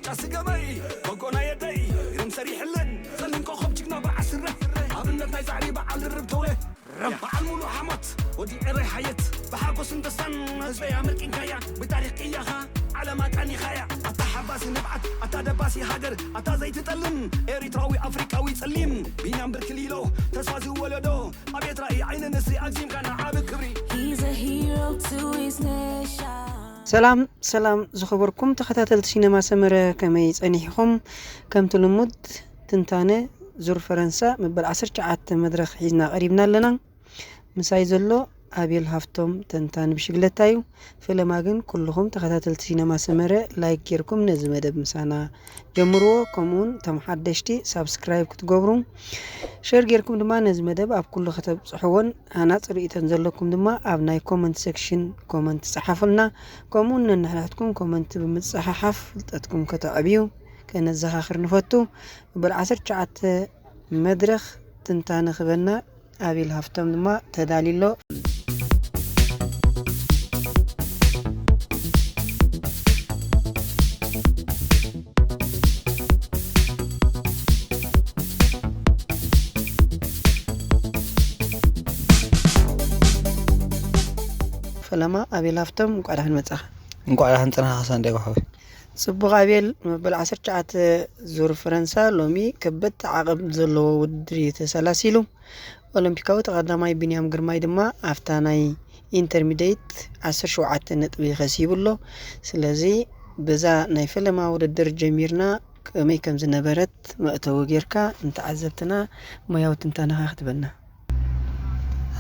ዳስ ገበይ በጎና የደይ ግርም ሰሪሕለን ጸሊም ኮኸብ ጅግና በዓል ስረ ኣብነት ናይ ዛዕሪ በዓል ርብ ተውለ በዓል ሙሉ ሓሞት ወዲ ዕረይ ሓየት ብሓጎስን ደስታን ህዝበይ ኣመርቂንካያ ብታሪኽ ቅያኻ ዓለም ኣቃኒኻያ ኣታ ሓባሲ ንብዓት ኣታ ደባሲ ሃገር ኣታ ዘይትጠልም ኤሪትራዊ ኣፍሪቃዊ ጸሊም ቢንያም ብርክሊሎ ተስፋ ዝወለዶ ኣቤት ራእይ ዓይኒ ንስሪ ኣግዚምካ ንዓቢ ክብሪ He's a hero to his nation. ሰላም ሰላም ዝኸበርኩም ተኸታተልቲ ሲነማ ሰመረ፣ ከመይ ጸኒሕኹም? ከምቲ ልሙድ ትንታነ ዙር ፈረንሳ መበል ዓሰርተ ትሽዓተ መድረኽ ሒዝና ቀሪብና ኣለና። ምሳይ ዘሎ ኣቤል ሃፍቶም ተንታኒ ብሽግለታ እዩ። ፈለማ ግን ኩልኹም ተኸታተልቲ ሲነማ ሰመረ ላይክ ጌርኩም ነዚ መደብ ምሳና ጀምርዎ። ከምኡውን እቶም ሓደሽቲ ሳብስክራይብ ክትገብሩ፣ ሸር ጌርኩም ድማ ነዚ መደብ ኣብ ኩሉ ከተብጽሕዎን ሃናጺ ርእይቶን ዘለኩም ድማ ኣብ ናይ ኮመንት ሴክሽን ኮመንት ጸሓፉልና። ከምኡውን ነንሕድሕድኩም ኮመንት ብምጽሓሓፍ ፍልጠትኩም ከተዕብዩ ከነዘኻኽር ንፈቱ። መበል ዓሰርተ ትሽዓተ መድረኽ ትንታነ ክበና ኣቤል ሃፍቶም ድማ ተዳልዩ ኣሎ። ፈለማ ኣቤል ሃፍቶም፣ እንቋዕ ደሓን መጻኻ። እንቋዕ ደሓን ጸናሕካ ሳንድያጎ ሓወይ። ጽቡቕ ኣቤል፣ መበል ዓሰርተ ትሽዓተ ዙር ፈረንሳ ሎሚ ከበድቲ ዓቐብ ዘለዎ ውድድር እዩ ተሰላሲሉ። ኦሎምፒካዊ ተቐዳማይ ቢንያም ግርማይ ድማ ኣብታ ናይ ኢንተርሚዲየት ዓሰርተ ሸውዓተ ነጥቢ ከሲቡ ኣሎ። ስለዚ በዛ ናይ ፈለማ ውድድር ጀሚርና ከመይ ከም ዝነበረት መእተዊ ጌርካ ንተዓዘብትና ሞያዊ ትንታነኻ ክትበና።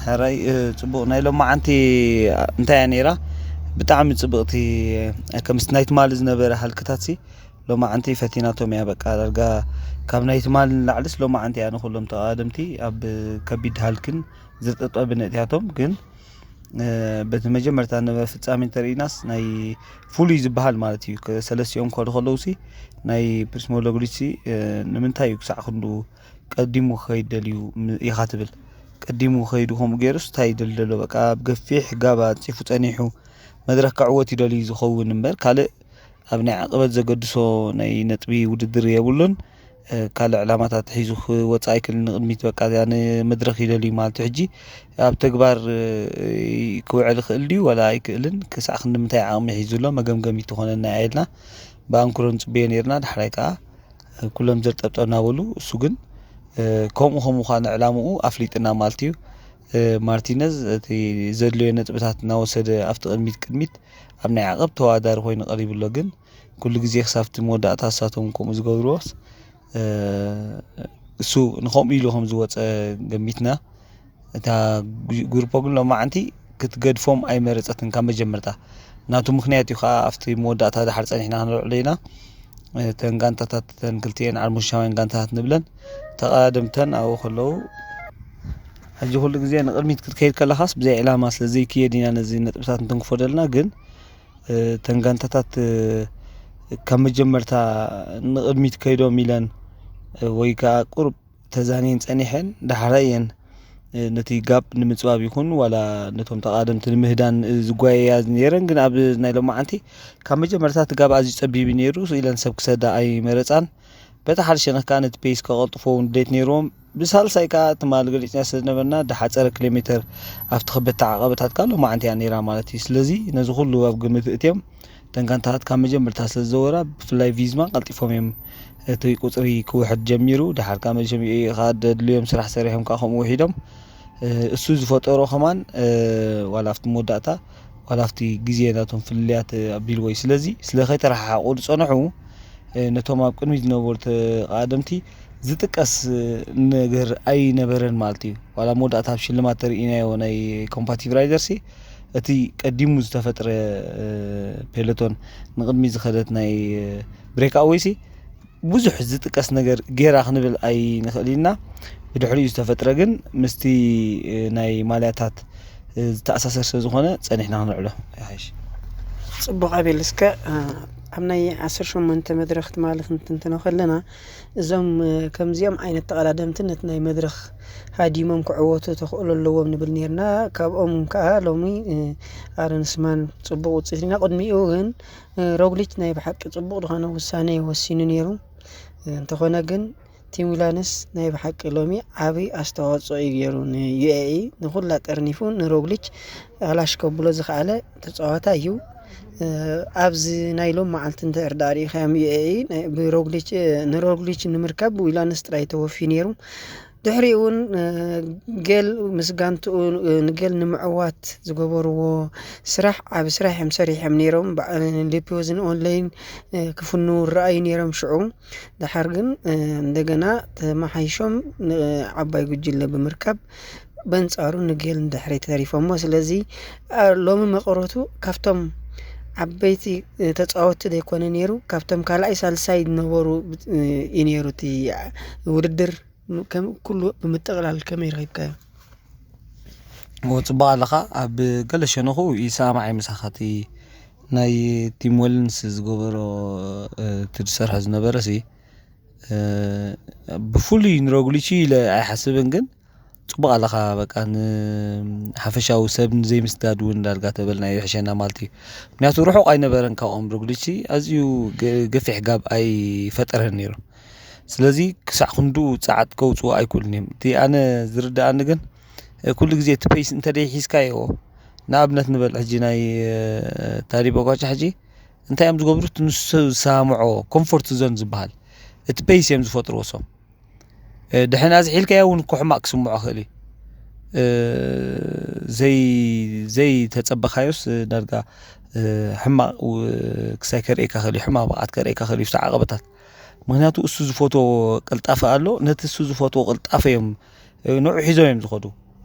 ሕራይ፣ እ፣ ጽቡቕ። ናይ ሎማዓንቲ እንታይ እያ ነይራ? ብጣዕሚ ጽብቕቲ፣ እ፣ ከምስቲ ናይ ትማሊ ዝነበረ ሃልክታትሲ ሎማዓንቲ ፈቲናቶም እያ። በቃ ዳርጋ ካብ ናይ ትማሊ ንላዕልስ ሎማዓንቲ እያ ንኹሎም ተቓደምቲ ኣብ ከቢድ ሃልክን ዝርጠጠብን እቲያቶም። ግን፣ እ፣ በቲ መጀመርታ ነበረ ፍጻሜ እንተርኢናስ ናይ ፍሉይ ዝበሃል ማለት እዩ። ከ-፣ ሰለስቲኦም ክኸዱ ከለውሲ ናይ ፕሪስሞ ሎግሊችሲ፣ እ፣ ንምንታይ እዩ ክሳዕ ክንድኡ ቀዲሙ ክኸይድ ደልዩ ም-፣ ኢኻ ትብል? ቀዲሙ ከይዱ ከምኡ ገይሩስ እንታይ ይደሊ ዘሎ? በቃ ኣብ ገፊሕ ጋብ ኣንጺፉ ጸኒሑ መድረኽ ክዕወት ይደልዩ ዝኸውን እምበር ካልእ ኣብ ናይ ዓቐበት ዘገድሶ ናይ ነጥቢ ውድድር የብሉን። እ፣ ካልእ ዕላማታት ሒዙ ክወጽእ ኣይክእልን ንቕድሚት። በቃ እዚኣ ንመድረኽ ይደልዩ ማለት እዩ። ሕጂ ኣብ ተግባር፣ እ፣ ክውዕል ይኽእል ድዩ ዋላ ኣይክእልን? ክሳዕ ክንዲ ምንታይ ዓቕሚ ሒዙ ኣሎ? መገምገሚት ትኾነና እያ ኢልና ብኣንክሮ ንጽበዮ ነይርና። ዳሕራይ ከኣ ኩሎም ዘርጠብጠብ እናበሉ፣ እሱ ግን፣ እ፣ ከምኡ ከምኡ ኸኣ ንዕላምኡ ኣፍሊጥና ማለት እዩ። እ፣ ማርቲነዝ እቲ ዘድልዮ ነጥብታት እናወሰደ ኣብቲ ቅድሚት ቅድሚት ኣብ ናይ ዓቐብ ተወዳዳሪ ኮይኑ ቀሪቡ ኣሎ። ግን ኩሉ ግዜ ክሳብ እቲ መወዳእታ ንሳቶም ከምኡ ዝገብርዎስ፣ እ፣ እሱ ንኸምኡ ኢሉ ከም ዝወጸ ገሚትና። እታ ጉ-፣ ጉርፖ ግን ሎማዓንቲ ክትገድፎም ኣይመረጸትን ካብ መጀመርታ። ናቱ ምኽንያት እዩ ከኣ ኣብቲ መወዳእታ ድሓር ጸኒሕና ክንረብዕሎ ኢና። እተን ጋንታታት፣ እተን ክልቲኤን ዓርሞሻውያን ጋንታታት ንብለን ተቐዳደምተን ኣብኡ ከለዉ፣ ሕጂ ኩሉ ግዜ ንቕድሚት ክትከይድ ከለኻስ ብዘይ ዕላማ ስለ ዘይክየድ ኢና ነዚ ነጥብታት እንትንክፎ ዘለና። ግን፣ እ፣ እተን ጋንታታት፣ እ፣ ካብ መጀመርታ ንቕድሚት ከይዶም ኢለን፣ እ፣ ወይ ከኣ ቁሩብ ተዛንየን ጸኒሐን፣ ዳሕራይ እየን፣ እ፣ ነቲ ጋፕ ንምጽባብ ይኹን ዋላ ነቶም ተቓደምቲ ንምህዳን፣ እ፣ ዝጓየያ ነይረን። ግን ኣብ ናይ ሎማዓንቲ ካብ መጀመርታ እቲ ጋፕ ኣዝዩ ጸቢብ እዩ ነይሩ ኢለን ሰብ ክሰዳ ኣይመረጻን። በቲ ሓደ ሸነኽ ከኣ ነቲ ፔስ ከቐልጥፎ እውን ድሌት ነይርዎም። ብሳልሳይ ከኣ ትማሊ ገሊጽና ስለ ዝነበርና፣ ድሓጸረ ኪሎ ሜተር ኣብቲ ከበድቲ ዓቐበታት ከኣ ሎማዓንቲ እያ ነይራ ማለት እዩ። ስለዚ ነዚ ኩሉ ኣብ ግምት እትዮም እተን ጋንታታት ካብ መጀመርታ ስለ ዝዘወራ፣ ብፍላይ ቪዝማ ቀልጢፎም እዮም እቲ ቁጽሪ ክውሕድ ጀሚሩ። ድሓር ከኣ መቸም ከኣ ደድልዮም ስራሕ ሰሪሖም ከኣ ከምኡ ውሒዶም። እ፣ እሱ ዝፈጠሮ ከማን፣ እ፣ ዋላ ኣብቲ መወዳእታ ዋላ ኣብቲ ግዜ ናቶም ፍልልያት ኣቢልዎ እዩ። ስለዚ ስለ ከይተረሓሓቑ ዝጸንሑ፣ እ፣ ነቶም ኣብ ቅድሚት ዝነበሩ ተቓደምቲ ዝጥቀስ፣ እ፣ ነገር ኣይነበረን ማለት እዩ። ዋላ መወዳእታ ኣብ ሽልማት ተርኢናዮ ናይ ኮምፓቲቭ ራይደርሲ እቲ ቀዲሙ ዝተፈጥረ፣ እ፣ ፔሎቶን ንቕድሚት ዝኸደት ናይ፣ እ፣ ብሬክ ኣዌይሲ ብዙሕ ዝጥቀስ ነገር ጌራ ክንብል ኣይንኽእል ኢና። ብድሕሪኡ ዝተፈጥረ ግን ምስቲ፣ እ፣ ናይ ማልያታት፣ እ፣ ዝተኣሳሰር ስለ ዝኾነ ጸኒሕና ክንዕሎ ይሓይሽ። ጽቡቕ ኣቤል፣ እስከ፣ እ፣ ኣብ ናይ ዓሰርተ ሸሞንተ መድረኽ ትማሊ ክንትንትኖ ከለና፣ እዞም ከምዚኦም ዓይነት ተቐዳደምቲ ነቲ ናይ መድረኽ ሃዲሞም ክዕወቱ ተኽእሎ ኣለዎም ንብል ነርና። ካብኦም ከዓ ሎሚ ኣረንስማን ጽቡቕ ውፅኢት ኢና። ቅድሚኡ ግን ሮግሊች ናይ ብሓቂ ጽቡቕ ዝኾነ ውሳነ ወሲኑ ነይሩ። እንተኾነ ግን ቲም ዊላንስ ናይ ብሓቂ ሎሚ ዓብይ ኣስተዋፅኦ እዩ ገይሩ ንዩኤኢ። ንኹላ ጠርኒፉ ንሮግሊች ኣላሽ ከብሎ ዝኸኣለ ተፃዋታ እዩ። ኣብዚ ናይ ሎም መዓልቲ እንተ ርዳ ሪኢኻዮም ዩኤኢ ንሮግሊች ንምርካብ ዊላንስ ጥራይ ተወፊ ነይሩ። ድሕሪኡ እውን ገል ምስ ጋንትኡ ንገል ንምዕዋት ዝገበርዎ ስራሕ ዓብ ስራሕ እዮም ሰሪሖም ነይሮም። ሊፒዮዝን ኦንላይን ክፍንው ረኣዩ ነይሮም። ሽዑ ደሓር ግን እንደገና ተመሓይሾም ንዓባይ ጉጅለ ብምርካብ በንጻሩ ንጌል ንድሕሪ ተሪፎሞ። ስለዚ ሎሚ መቐረቱ ካብቶም ዓበይቲ ተጻወትቲ ዘይኮነ ነይሩ፣ ካብቶም ካልኣይ ሳልሳይ ዝነበሩ እዩ ነይሩ እቲ ውድድር። ከም ኩሉ ብምጥቕላል ከመይ ረኺብካዮ? ጽቡቕ ኣለኻ። ኣብ ገለ ሸነኹ ይሰማማዕ ምሳኻ። እቲ ናይ ቲም ወልንስ ዝገበሮ እቲ ዝሰርሖ ዝነበረ ሲ ብፍሉይ ንሮግሊች ኢለ ኣይሓስብን፣ ግን ጽቡቕ ኣለኻ። በቃ ንሓፈሻዊ ሰብ ንዘይምስዳድ እውን ዳርጋ ተበልና ይሕሸና ማለት እዩ። ምክንያቱ ርሑቕ ኣይነበረን ካብኦም። ሮግሊች ኣዝዩ ገፊሕ ጋብ ኣይፈጠረን ነይሩ። ስለዚ ክሳዕ ክንድኡ ጸዓት ከውጽኡ ኣይክእሉን እዮም። እቲ ኣነ ዝርድኣኒ ግን ኩሉ ግዜ እቲ ፔስ እንተ ሒዝካዮ፣ ንኣብነት ንበል ሕጂ ናይ ታዲ ቦጋቻ ሕጂ እንታይ እዮም ዝገብሩት? ንሱ ዝሰማምዖ ኮምፎርት ዞን ዝበሃል እቲ ፔስ እዮም ዝፈጥርዎ። ሶም ድሕና ዝሒልካዮ እውን እኮ ሕማቕ ክስምዖ ክእል እዩ። ዘይ ዘይተጸበኻዮስ ዳርጋ ሕማቕ ክሳይ ከርእየካ ክእል እዩ። ሕማቕ ብቕዓት ከርእየካ ክእል እዩ። ዓቐበታት ምክንያቱ እሱ ዝፈትዎ ቅልጣፈ ኣሎ። ነቲ እሱ ዝፈትዎ ቅልጣፈ እዮም ንዑ ሒዞም እዮም ዝኸዱ።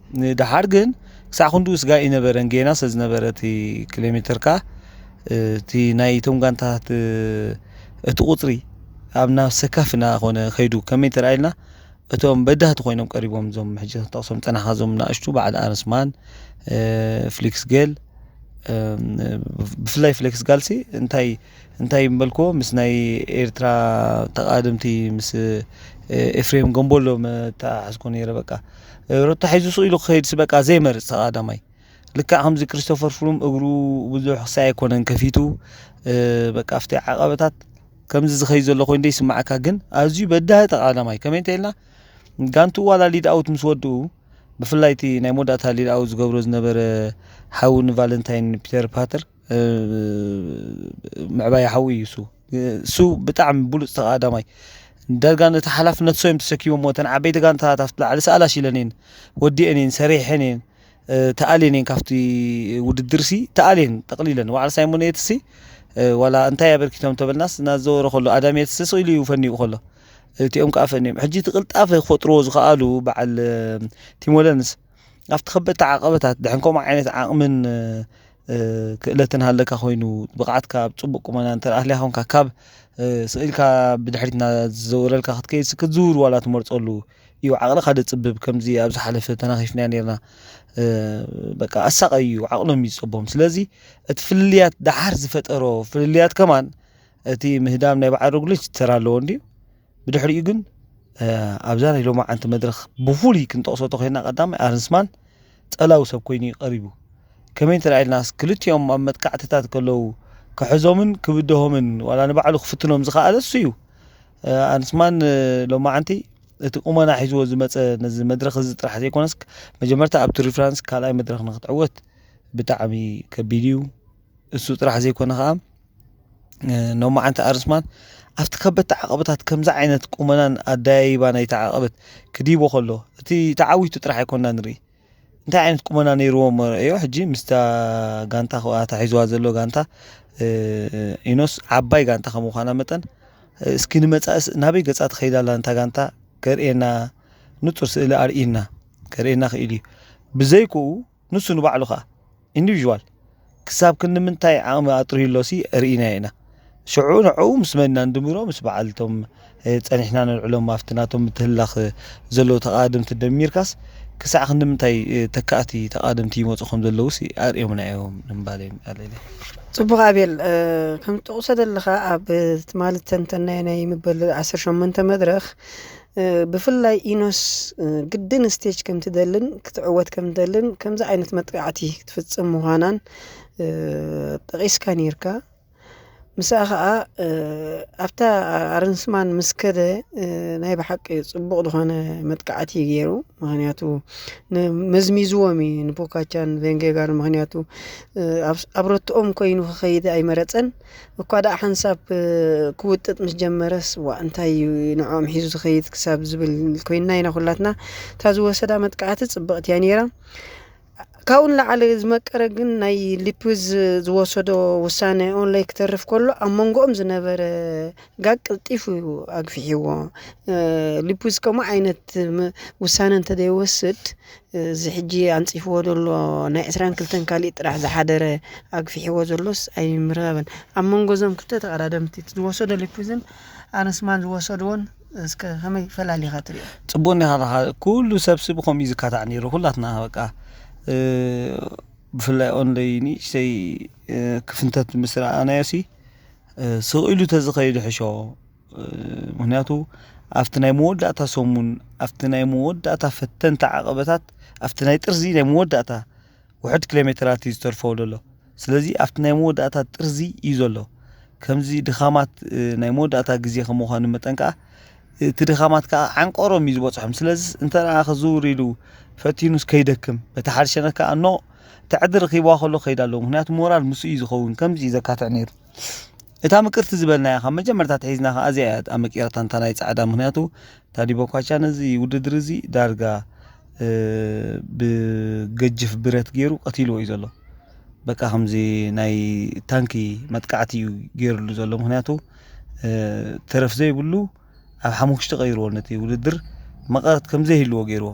ድሓር ግን ክሳዕ ክንድኡ ስጋ ይነበረን ጌና ስለ ዝነበረ እቲ ኪሎ ሜትር ከኣ እቲ ናይ እቶም ጋንታት እቲ ቁፅሪ ኣብ ናብ ሰካፍ እናኾነ ከይዱ ከመይ እንተ ኢልና እቶም በዳህቲ ኮይኖም ቀሪቦም እዞም ሕጂ ክጠቕሶም ዝፀናሕካ እዞም ናእሽቱ በዓል ኣረስማን ፍሊክስ ገል ብፍላይ ፍሌክስ ጋልሲ እንታይ እንታይ ምበልክዎ ምስ ናይ ኤርትራ ተቓደምቲ ምስ ኤፍሬም ገንቦሎ መተሓሓዝኮ ነይረ። በቃ ሮታ ሒዙ ስቕ ኢሉ ክኸይድሲ በቃ ዘይመርፅ ተቓዳማይ ልክዕ ከምዚ ክሪስቶፈር ፍሩም እግሩ ብዙሕ ክሳይ ኣይኮነን ከፊቱ በቃ ኣብቲ ዓቐበታት ከምዚ ዝኸይ ዘሎ ኮይኑ ይስማዓካ። ግን ኣዝዩ በዳሂ ተቓዳማይ ከመይ እንተኢልና ጋንቱ ዋላ ሊድ ኣውት ምስ ወድኡ ብፍላይ እቲ ናይ መወዳእታ ሊድ ኣውት ዝገብሮ ዝነበረ ሓው ንቫለንታይን ፒተር ፓተር ምዕባይ ሓው እዩ። እሱ እሱ ብጣዕሚ ብሉፅ ተቓዳማይ ዳርጋ ነቲ ሓላፍነት ሶዮም ተሰኪሞሞ እተን ዓበይቲ ጋንታታት ኣብቲ ላዕሊ ሰኣላሽ ኢለን እየን ወዲአን እየን ሰሪሐን እየን ተኣልየን እየን ካብቲ ውድድር ሲ ተኣልየን ጠቕሊለን ዋዕላ ሳይሞን ኤትሲ ዋላ እንታይ ኣበርኪቶም ተበልናስ እናዘወረ ከሎ ኣዳም ኤትሲ ስቕ ኢሉ እዩ ፈኒቑ ከሎ እቲኦም ከዓ ፈንዮም ሕጂ እቲ ቅልጣፈ ክፈጥርዎ ዝኸኣሉ በዓል ቲሞለንስ ኣብቲ ከበድቲ ዓቐበታት ድሕን ከምኡ ዓይነት ዓቕምን ክእለትን ሃለካ ኮይኑ ብቕዓትካ ኣብ ፅቡቅ ቁመና እንተ ኣህልያ ኮንካ ካብ ስኢልካ ብድሕሪትና ዝዘውረልካ ክትከይድ ክትዝውር ዋላ ትመርፀሉ እዩ። ዓቕልካ ደፅብብ ከምዚ ኣብ ዝሓለፈ ተናኺፍና ነርና በቃ ኣሳቀይ እዩ ዓቕሎም እዩ ዝፀቦም። ስለዚ እቲ ፍልልያት ደሓር ዝፈጠሮ ፍልልያት ከማን እቲ ምህዳም ናይ በዓል ሮግሊች ተራ ኣለዎ እንድዩ። ብድሕሪኡ ግን ኣብዛ ናይ ሎማዓንቲ መድረኽ ብፍሉይ ክንጠቕሶ ተኾይና ቀዳማይ ኣርንስማን ፀላዊ ሰብ ኮይኑ እዩ ቀሪቡ። ከመይ እንተ ኢልናስ ክልቲኦም ኣብ መጥቃዕትታት ከለዉ ክሕዞምን ክብድሆምን ዋላ ንባዕሉ ክፍትኖም ዝኸኣለ እሱ እዩ። ኣርንስማን ሎማዓንቲ እቲ ቁመና ሒዝዎ ዝመፀ ነዚ መድረኽ እዚ ጥራሕ ዘይኮነስ መጀመርታ ኣብ ቱር ዲ ፍራንስ ካልኣይ መድረኽ ንክትዕወት ብጣዕሚ ከቢድ እዩ። እሱ ጥራሕ ዘይኮነ ከዓ ኖማዓንቲ ኣርስማን ኣብቲ ከበድቲ ዓቐበታት ከምዚ ዓይነት ቁመናን ኣደያይባ ናይቲ ዓቐበት ክዲቦ ከሎ እቲ ተዓዊቱ ጥራሕ ኣይኮና ንርኢ እንታይ ዓይነት ቁመና ነይርዎም ረእዮ ሕጂ ምስታ ጋንታ ከኣ ተሒዝዋ ዘሎ ጋንታ ኢኖስ ዓባይ ጋንታ ከም ምዃና መጠን እስኪ ንመጻእስ ናበይ ገጻ ትኸይድ ኣላ እንታ ጋንታ ከርእየና ንጹር ስእሊ ኣርእይና ከርእየና ክእል እዩ ብዘይክኡ ንሱ ንባዕሉ ከኣ ኢንዲቪዥዋል ክሳብ ክንዲ ምንታይ ዓቕሚ ኣጥርዩ ኣሎ ሲ ርኢናዮ ኢና። ሽዑ ንዕኡ ምስ መን ኢና ንድምሮ? ምስ በዓል እቶም ጸኒሕና ነልዕሎም ኣብቲ ናቶም ምትህልላኽ ዘለዉ ተቓደምቲ ደሚርካስ ክሳዕ ክንዲ ምንታይ ተካእቲ ተቓደምቲ ይመፁ ከም ዘለውስ ኣርእዮምና እዮም ንምባል እዮም ኣለለ። ፅቡቕ ኣቤል፣ ከምትጠቕሶ ዘለኻ ኣብ ትማሊ ተንተናዮ ናይ ምበል ዓሰርተ ሸሞንተ መድረኽ፣ ብፍላይ ኢኖስ ግድን ስቴጅ ከምትደልን ክትዕወት ከምትደልን ከምዚ ዓይነት መጥቃዕቲ ክትፍፅም ምዃናን ጠቒስካ ነይርካ። ምስኣ ኸዓ ኣብታ ኣረንስማን ምስ ከደ ናይ ብሓቂ ፅቡቕ ዝኾነ መጥቃዕቲ እዩ ገይሩ። ምክንያቱ መዝሚዝዎም እዩ ንፖካቻን ቬንጌጋር። ምክንያቱ ኣብ ረትኦም ኮይኑ ክኸይድ ኣይመረፀን። እኳ ደኣ ሓንሳብ ክውጥጥ ምስ ጀመረስ፣ ዋ እንታይ እዩ ንዕኦም ሒዙ ዝኸይድ ክሳብ ዝብል ኮይንና ኢና ኩላትና። እታ ዝወሰዳ መጥቃዕቲ ፅብቕቲ እያ ነይራ። ካብኡ ንላዕሊ ዝመቀረ ግን ናይ ሊፕዝ ዝወሰዶ ውሳነ ኦንላይ ክተርፍ ከሎ ኣብ መንጎኦም ዝነበረ ጋግ ቅልጢፉ ኣግፊሕዎ። ሊፕዝ ከምኡ ዓይነት ውሳነ እንተደይወስድ፣ እዚ ሕጂ ኣንፂፍዎ ዘሎ ናይ ዕስራን ክልተን ካሊእ ጥራሕ ዝሓደረ ኣግፊሕዎ ዘሎስ ኣይምረኸበን። ኣብ መንጎ እዞም ክልተ ተቐዳደምቲ ዝወሰዶ ሊፕዝን ኣረንስማን ዝወሰድዎን እስከ ከመይ ፈላሊኻ ትሪኦ? ፅቡቅ ኒኻ ኣለኻ። ኩሉ ሰብሲ ብከምኡ እዩ ዝካታዕ ነይሩ። ኩላትና በቃ ብፍላይ ኦንለይ ንእሽተይ ክፍንተት ምስ ረኣናዮ ሲ ስቕ ኢሉ ተዝኸይድ ሕሾ። ምክንያቱ ኣብቲ ናይ መወዳእታ ሰሙን፣ ኣብቲ ናይ መወዳእታ ፈተንቲ ዓቐበታት፣ ኣብቲ ናይ ጥርዚ ናይ መወዳእታ ውሕድ ኪሎ ሜትራት እዩ ዝተርፎ ዘሎ። ስለዚ ኣብቲ ናይ መወዳእታ ጥርዚ እዩ ዘሎ። ከምዚ ድኻማት ናይ መወዳእታ ግዜ ከም ምዃኑ መጠን ከዓ እቲ ድኻማት ከዓ ዓንቀሮም እዩ ዝበፅሖም። ስለዚ እንተ ከዝውር ኢሉ ፈቲኑስ ከይደክም፣ በቲ ሓደ ሸነክ ከዓ ኖ ተዕድር ኪቦዋ ከሎ ከይድ ኣለዎ። ምክንያቱ ሞራል ምስ እዩ ዝኸውን ከምዚ እዩ ዘካትዕ ነይሩ። እታ ምቅርቲ ዝበልናያ ካብ መጀመርታ ተሒዝና ከዓ እዚኣ እያ ኣመቂራታ እንታ ናይ ፃዕዳ። ምክንያቱ ታዲ ቦኳቻ ነዚ ውድድር እዚ ዳርጋ ብገጅፍ ብረት ገይሩ ቀቲልዎ እዩ ዘሎ። በቃ ከምዚ ናይ ታንኪ መጥቃዕቲ እዩ ገይሩሉ ዘሎ። ምክንያቱ ተረፍ ዘይብሉ ኣብ ሓሙሽተ ቀይርዎ ነቲ ውድድር መቐረት ከም ዘይህልዎ ገይርዎ።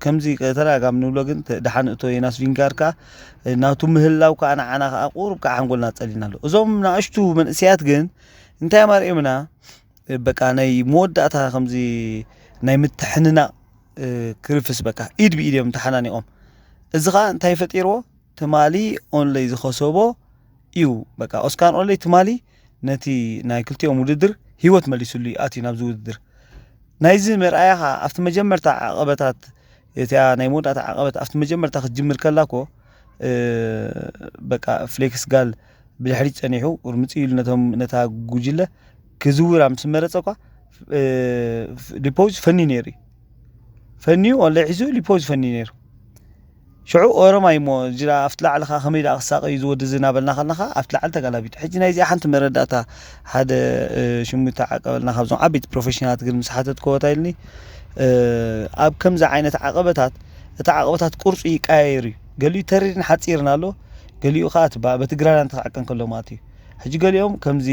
ከምዚ ተደጋጋሚ ንብሎ ግን ደሓን እቶ ዮናስ ቪንጋር ከዓ ናቱ ምህላው ከዓ ንዓና ከዓ ቁሩብ ከዓ ሓንጎልና ጸሊና ኣሎ። እዞም ንኣሽቱ መንእሰያት ግን እንታይ ኣማርኦምና በቃ ናይ መወዳእታ ከምዚ ናይ ምትሕንናቕ ክርፍስ በቃ ኢድ ብኢድ እዮም ተሓናኒቖም። እዚ ከዓ እንታይ ፈጢርዎ? ትማሊ ኦንለይ ዝኸሰቦ እዩ። በቃ ኦስካር ኦንለይ ትማሊ ነቲ ናይ ክልቲኦም ውድድር ህይወት መሊሱሉ እዩ ኣትዩ ናብዚ ውድድር። ናይዚ መርኣያ ከዓ ኣብቲ መጀመርታ ዓቐበታት፣ እቲኣ ናይ መወዳእታ ዓቐበት ኣብቲ መጀመርታ ክትጅምር ከላ እኮ በቃ ፍሌክስ ጋል ብድሕሪት ጸኒሑ ርምፅ ኢሉ ነቶም ነታ ጉጅለ ክዝውራ ምስ መረፀ እኳ ሊፖዝ ፈንዩ ነይሩ እዩ። ፈንዩ ኦንላይ ሒዙ ሊፖዝ ፈንዩ ነይሩ። ሽዑ ኦሮማይ እሞ ጅራ ኣብቲ ላዕሊ ኸዓ ከመይ ደኣ ክሳቐ እዩ ዝወዲ እዚ እናበልና ከለኻ ኣብቲ ላዕሊ ተጋላቢጡ። ሕጂ ናይዚኣ ሓንቲ መረዳእታ ሓደ ሽሙ ይተዓቀበልና ካብዞም ዓበይቲ ፕሮፌሽናላት ግን ምስ ሓተትክዎ እንታይ ኢልኒ ኣብ ከምዚ ዓይነት ዓቐበታት እቲ ዓቐበታት ቅርፁ ይቀያየር እዩ። ገሊኡ ተሪርን ሓፂርን ኣሎ፣ ገሊኡ ከዓ እቲ በ- በቲ ግራናት ክዓቀን ከሎ ማለት እዩ። ሕጂ ገሊኦም ከምዚ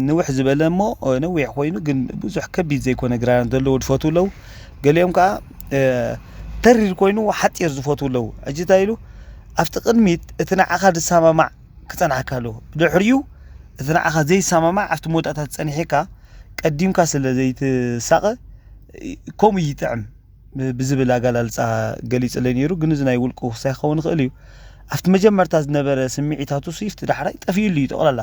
ንውሕ ዝበለ እሞ ነዊሕ ኮይኑ ግን ብዙሕ ከቢድ ዘይኮነ ግራናት ዘለዎ ዝፈትዉ ኣለዉ። ገሊኦም ከዓ ተሪር ኮይኑ ሓፂር ዝፈትዉ ኣለዉ። ሕጂ እንታይ ኢሉ ኣብቲ ቅድሚት እቲ ንዓኻ ዝሰማማዕ ክፀንሓካ ኣለዎ። ድሕሪኡ እቲ ንዓኻ ዘይሰማማዕ ኣብቲ መወዳእታ ዝፀንሒካ ቀዲምካ ስለ ዘይትሳቐ ከምኡ ይጥዕም ብዝብል ኣገላልፃ ገሊፅለይ ነይሩ። ግን እዚ ናይ ውልቁ ክሳይ ክኸውን ይኽእል እዩ። ኣብቲ መጀመርታ ዝነበረ ስምዒታቱ ስዊፍት ዳሕራይ ጠፊኡሉ እዩ ጠቕላላ።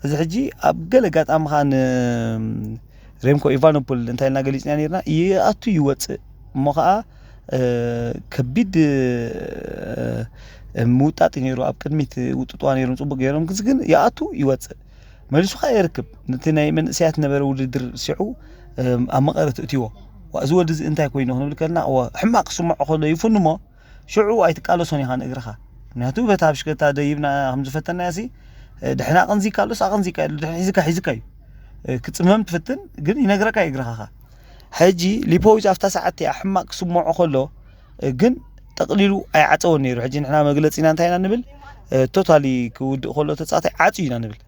እዚ ሕጂ ኣብ ገለ ኣጋጣሚ ከዓ ንሬምኮ ኢቫኖፖል እንታይ ኢልና ገሊፅና ነርና፣ ይኣቱ ይወፅእ እሞ ከዓ ከቢድ ምውጣጥ ነይሩ። ኣብ ቅድሚት ውጥጥዋ ነይሮም ፅቡቅ ገይሮም፣ ግዚ ግን ይኣቱ ይወፅእ መሊሱ ከዓ የርክብ። ነቲ ናይ መንእሰያት ነበረ ውድድር ሲዑ ኣብ መቐረት እትዎ። እዚ ወዲ እዚ እንታይ ኮይኑ ክንብል ከልና ሕማቅ ክስምዖ ከሎ ይፍንሞ ሽዑ ኣይትቃለሶን ኢኻ ንእግርኻ። ምክንያቱ በታ ብሽክለታ ደይብና ከምዝፈተናያ ሲ ድሕና ኣቐንዚካ ኣሎስ ኣቐንዚካ ድሕን ሒዝካ ሒዝካ እዩ። ክፅመም ትፍትን ግን ይነግረካ እግርኻ። ሕጂ ሊፖዊዝ ኣብታ ሰዓት እቲኣ ሕማቅ ክስምዖ ከሎ ግን ጠቕሊሉ ኣይዓፀወን ነይሩ። ሕጂ ንሕና መግለፂና እንታይ ኢና ንብል? ቶታሊ ክውድእ ከሎ ተፃዋታይ ዓፅዩ ኢና ንብል።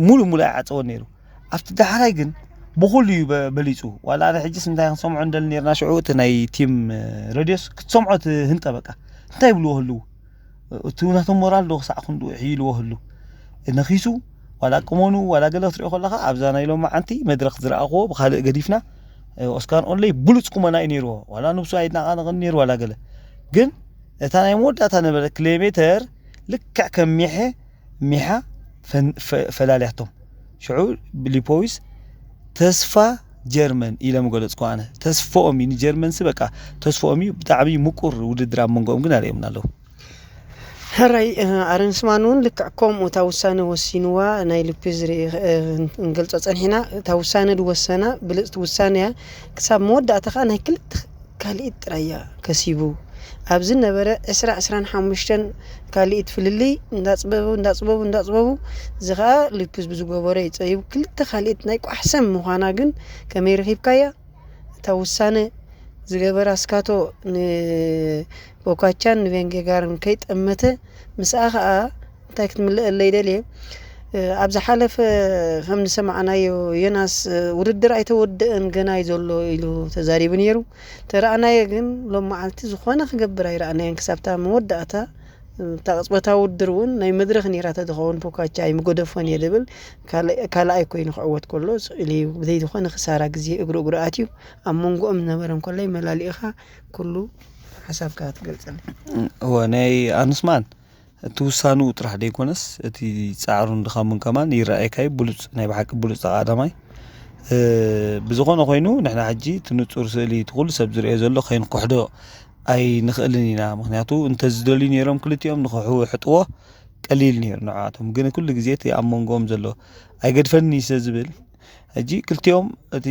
ሙሉ ሙሉ ኣይዓፀወን ነይሩ። ኣብቲ ዳሕራይ ግን ብኩሉ እዩ በሊፁ። ዋላ ኣነ ሕጅስ እንታይ ክንሰምዖ እንደሊ ነርና ሽዑ እቲ ናይ ቲም ረድዮስ ክትሰምዖ ትህንጠ በቃ እንታይ ይብልዎ ህልው እቲ ናቶም ሞራል ዶ ክሳዕ ክንዱ ይልዎ ህሉ ነኺሱ ዋላ ቅመኑ ዋላ ገለ ክትሪኦ ከለካ ኣብዛ ናይ ሎማዓንቲ መድረክ ዝረኣክዎ ብካልእ ገዲፍና ኦስካር ኦንለይ ብሉፅ ቁመና እዩ ነይርዎ። ዋላ ንብሱ ኣይናቃነቅን ነይሩ ዋላ ገለ ግን እታ ናይ መወዳእታ ነበረ ኪሎሜተር ልክዕ ከም ሚሐ ሚሓ ፈን- ፈ- ፈላልያቶም። ሽዑ ሊፖዊስ ተስፋ ጀርመን ኢለ ምገለጽኩ ኣነ። ተስፎኦም እዩ ንጀርመንሲ በቃ ተስፎኦም እዩ። ብጣዕሚ ምቁር ውድድር ኣብ መንጎኦም ግን ኣርእዮምና ኣለዉ። ሕራይ ኣረንስማን እውን ልክዕ ከምኡ እታ ውሳነ ወሲንዋ። ናይ ሊፖዊስ ክንገልጾ ጸኒሕና፣ እታ ውሳነ ዝወሰና ብልጽቲ ውሳነ እያ። ክሳብ መወዳእታ ከዓ ናይ ክልተ ካልኢት ጥራይ እያ ከሲቡ። ኣብዚ ነበረ ዕስራ ዕስራን ሓሙሽተን ካልኢት ፍልልይ እንዳፅበቡ እንዳፅበቡ እንዳፅበቡ፣ እዚ ከዓ ሊፖዊስ ብዝገበሮ ይፀይቡ። ክልተ ካልኢት ናይ ቋሕሰም ምዃና ግን ከመይ ረኺብካያ? እታ ውሳነ ዝገበራ ስካቶ ንቦካቻን ንቬንጌጋርን ከይጠመተ፣ ምስኣ ከዓ እንታይ ክትምልአለይ ደልየ? ኣብ ዝሓለፈ ከም ዝሰማዕናዮ፣ ዮናስ ውድድር ኣይተወደአን፣ ገና እዩ ዘሎ ኢሉ ተዛሪቡ ነይሩ። ተረኣናዮ ግን ሎም መዓልቲ ዝኾነ ክገብር ኣይረኣናዮን። ክሳብታ መወዳእታ እታ ቅፅበታዊ ውድድር እውን ናይ መድረኽ ነይራ ተዝኸውን ፖካቻ ኣይምገደፎን እየ ዝብል ካልኣይ ኮይኑ ክዕወት ከሎ ስኢሉ እዩ። ብዘይ ዝኾነ ክሳራ ግዜ እግሩ እግሩ ኣትዩ ኣብ መንጎኦም ዝነበረ እንኮላይ መላሊእኻ ኩሉ ሓሳብካ ትገልፀልና። እወ ናይ ኣንስማን እቲ ውሳንኡ ጥራሕ ደይኮነስ እቲ ጻዕሩን ድኻሙን ከማን ይረኣየካ እዩ። ብሉጽ ናይ ብሓቂ ብሉጽ ተቓዳማይ። ብዝኾነ ኮይኑ ንሕና ሕጂ እቲ ንጹር ስእሊ እቲ ኩሉ ሰብ ዝርእዮ ዘሎ ከይንኩሕዶ ኣይንኽእልን ኢና። ምኽንያቱ እንተዝደልዩ ነይሮም ክልቲኦም ንኽሕጥዎ ቀሊል ነይሩ ንዓቶም። ግን ኩሉ ግዜ እቲ ኣብ መንጎኦም ዘሎ ኣይገድፈኒ ስለ ዝብል ሕጂ ክልቲኦም እቲ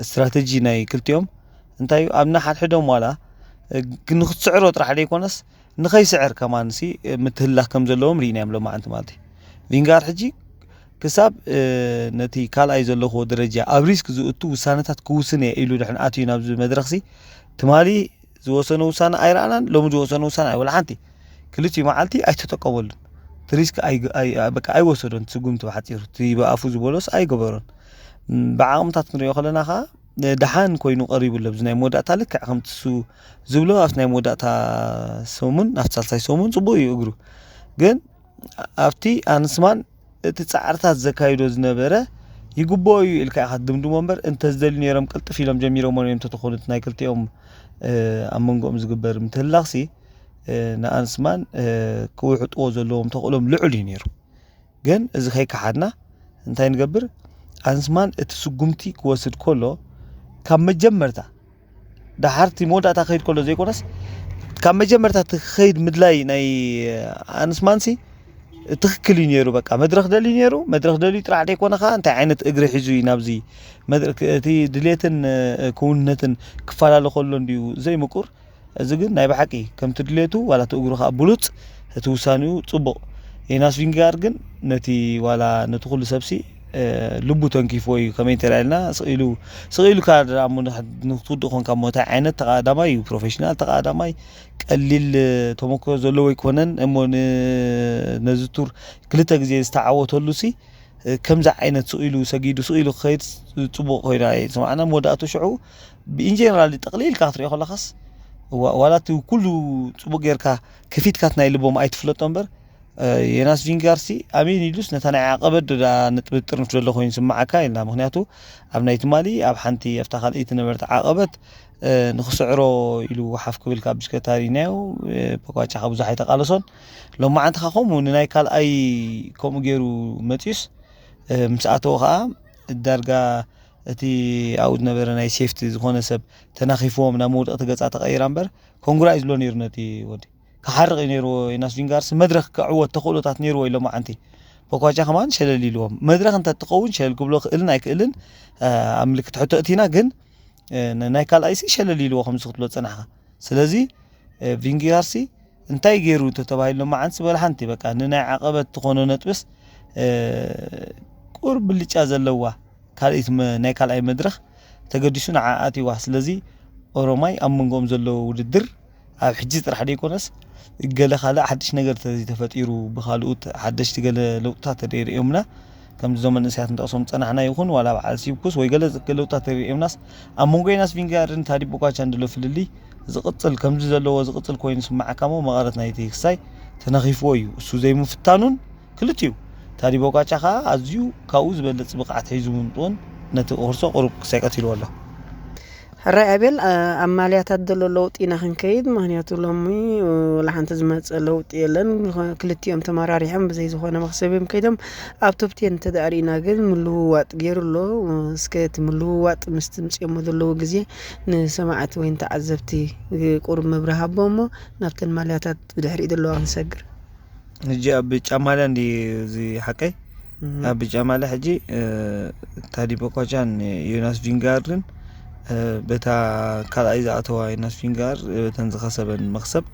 ስትራተጂ ናይ ክልቲኦም እንታይ እዩ ኣብ ንሓድሕዶም ዋላ ንክትስዕሮ ጥራሕ ዘይኮነስ ንኸይስዕር ከማንሲ ምትህላኽ ከም ዘለዎም ርኢናዮም ሎማዓንቲ ማለት እዩ። ቪንጋር ሕጂ ክሳብ ነቲ ካልኣይ ዘለኽዎ ደረጃ ኣብ ሪስክ ዝእቱ ውሳነታት ክውስን እየ ኢሉ ድሕን ኣትዩ ናብዚ መድረኽሲ ትማሊ ዝወሰነ ውሳነ ኣይረኣናን። ሎሚ ዝወሰነ ውሳነ ኣይወላ ሓንቲ ክልቲኡ መዓልቲ ኣይተጠቀመሉን። እቲ ሪስክ በቃ ኣይወሰዶን። ስጉምቲ ብሓፂሩ እቲ ብኣፉ ዝበሎስ ኣይገበሮን። ብዓቕምታት ክንሪኦ ከለና ከዓ ደሓን ኮይኑ ቀሪቡ ኣሎ። ኣብዚ ናይ መወዳእታ ልክዕ ከምቲ እሱ ዝብሎ ኣብቲ ናይ መወዳእታ ሰሙን ኣብቲ ሳልሳይ ሰሙን ፅቡቅ እዩ እግሩ። ግን ኣብቲ ኣንስማን እቲ ፃዕርታት ዘካይዶ ዝነበረ ይግብኦ እዩ ኢልካ ኢኻ ትድምድሞ እምበር እንተዝደልዩ ነይሮም ቅልጥፍ ኢሎም ጀሚሮሞ እዮም ተተኾኑት ናይ ክልቲኦም ኣብ መንጎኦም ዝግበር ምትህላኽሲ ንኣንስማን ክውሕጥዎ ዘለዎም ተኽእሎም ልዑል እዩ ነይሩ። ግን እዚ ከይከሓድና እንታይ ንገብር ኣንስማን እቲ ስጉምቲ ክወስድ ከሎ ካብ መጀመርታ ዳሓርቲ መወዳእታ ክኸይድ ከሎ ዘይኮነስ ካብ መጀመርታ እቲ ክኸይድ ምድላይ ናይ ኣንስማንሲ ትኽክል እዩ ነይሩ። በቃ መድረኽ ደልዩ ነይሩ። መድረኽ ደልዩ ጥራሕ ዘይኮነ ከዓ እንታይ ዓይነት እግሪ ሒዙ እዩ ናብዚ እቲ ድሌትን ክውንነትን ክፈላለ ከሎ እንዲዩ ዘይምቁር። እዚ ግን ናይ ብሓቂ ከምቲ ድሌቱ ዋላ እቲ እግሩ ከዓ ብሉፅ እቲ ውሳኔኡ ፅቡቕ። ዮናስ ቪንጋር ግን ነቲ ዋላ ነቲ ኩሉ ሰብሲ ልቡ ተንኪፍዎ እዩ ከመይ እንተሪኣልና ስቕ ኢሉ ስቕ ኢሉ ከዓ ደኣ እሞ ንክትውድእ ኮንካ እሞ እንታይ ዓይነት ተቃዳማይ እዩ ፕሮፌሽናል ተቃዳማይ ቀሊል ተመክሮ ዘለዎ ኣይኮነን እሞ ነዚ ቱር ክልተ ግዜ ዝተዓወተሉ ሲ ከምዚ ዓይነት ስቕ ኢሉ ሰጊዱ ስቕ ኢሉ ክኸይድ ፅቡቕ ኮይኑ ኣይሰማዕና መወዳእቱ ሽዑ ብኢንጀነራል ጠቕሊልካ ክትሪኦ ከለካስ ዋላ እቲ ኩሉ ፅቡቕ ጌርካ ከፊትካት ናይ ልቦም ኣይትፍለጦ እምበር ዮናስ ቪንጋርሲ ኣሜን ኢሉስ ነታ ናይ ዓቐበት ዶ ነጥቢ ጥርንፍ ዘሎ ኮይኑ ስምዓካ ኢልና ምክንያቱ ኣብ ናይ ትማሊ ኣብ ሓንቲ ኣብታ ካልኣይቲ ነበርት ዓቐበት ንክስዕሮ ኢሉ ሓፍ ክብል ካብ ብሽከታ ሪናዮ ፖኳቻ ካብ ብዙሕ ኣይተቃለሶን ሎማዓንቲ ከ ከምኡ ንናይ ካልኣይ ከምኡ ገይሩ መፅዩስ ምስ ኣተወ ከዓ ዳርጋ እቲ ኣብኡ ዝነበረ ናይ ሴፍቲ ዝኾነ ሰብ ተናኺፍዎም ናብ መውደቕቲ ገፃ ተቐይራ እምበር ኮንግራ እዩ ዝብሎ ነይሩ ነቲ ወዲ ክሓርቕ እዩ ነይርዎ ዮናስ ቪንጋርስ መድረኽ ክዕወት ተኽእሎታት ነይርዎ ኢሎም ዓንቲ ፖኳቻ ከማን ሸለል ኢልዎም መድረኽ እንተ ትኸውን ሸለል ክብሎ ክእልን ኣይክእልን ኣብ ምልክት ሕቶ እቲና ግን ናይ ካልኣይሲ ሸለል ኢልዎ ከምዚ ክትብሎ ዝፀናሕካ ስለዚ ቪንጋርሲ እንታይ ገይሩ ተተባሂሉ ሎማዓንቲ በል ሓንቲ በቃ ንናይ ዓቐበት ትኾኖ ነጥብስ ቁር ብልጫ ዘለዋ ካልኣይቲ ናይ ካልኣይ መድረኽ ተገዲሱ ንዓ ኣትዋ ስለዚ ኦሮማይ ኣብ መንጎኦም ዘሎ ውድድር ኣብ ሕጂ ጥራሕ ዘይኮነስ ገለ ካልእ ሓድሽ ነገር ተተፈጢሩ ብካልኡት ሓደሽቲ ገለ ለውጥታት ተደይርእዮምና ከምዚ ዞም መንእሰያት ንጠቕሶም ዝፀናሕና ይኹን ዋላ በዓል ሲብኩስ ወይ ገለ ለውጥታት ተደይርእዮምናስ ኣብ መንጎ ዮናስ ቪንጋርድን ታዲ ቦኳቻን ዘሎ ፍልልይ ዝቕፅል ከምዚ ዘለዎ ዝቕፅል ኮይኑ ስማዓካ ሞ መቐረት ናይቲ ክሳይ ተነኺፍዎ እዩ እሱ ዘይምፍታኑን ክልቲኡ ታዲ ቦኳቻ ከዓ ኣዝዩ ካብኡ ዝበለፅ ብቕዓት ሒዙ ምምፅኡን ነቲ ቁርሶ ቁሩብ ክሳይ ቀቲልዎ ኣሎ ሕራይ ኣቤል፣ ኣብ ማልያታት ዘሎ ለውጢ ኢና ክንከይድ። ምክንያቱ ሎሚ ወላ ሓንቲ ዝመፀ ለውጢ የለን። ክልቲኦም ተመራሪሖም ብዘይ ዝኾነ መክሰብ እዮም ከይዶም። ኣብ ቶፕቴን እንተደኣ ርኢና ግን ምልውዋጥ ገይሩ ኣሎ። እስከ እቲ ምልውዋጥ ምስ ትምፅኦሞ ዘለዉ ግዜ ንሰማዕቲ ወይ ንተዓዘብቲ ቁሩብ መብርህ ኣቦ እሞ ናብተን ማልያታት ብድሕሪኡ ዘለዋ ክንሰግር። ሕጂ ኣብ ብጫ ማልያ እንዲ እዚ ሓቀይ ኣብ ብጫ ማልያ ሕጂ ታዲ ቦኳቻን ዮናስ ቪንጋርድን በታ ካልኣይ ዝኣተዋ ዮናስ ቪንጋር በተን ዝኸሰበን መክሰብ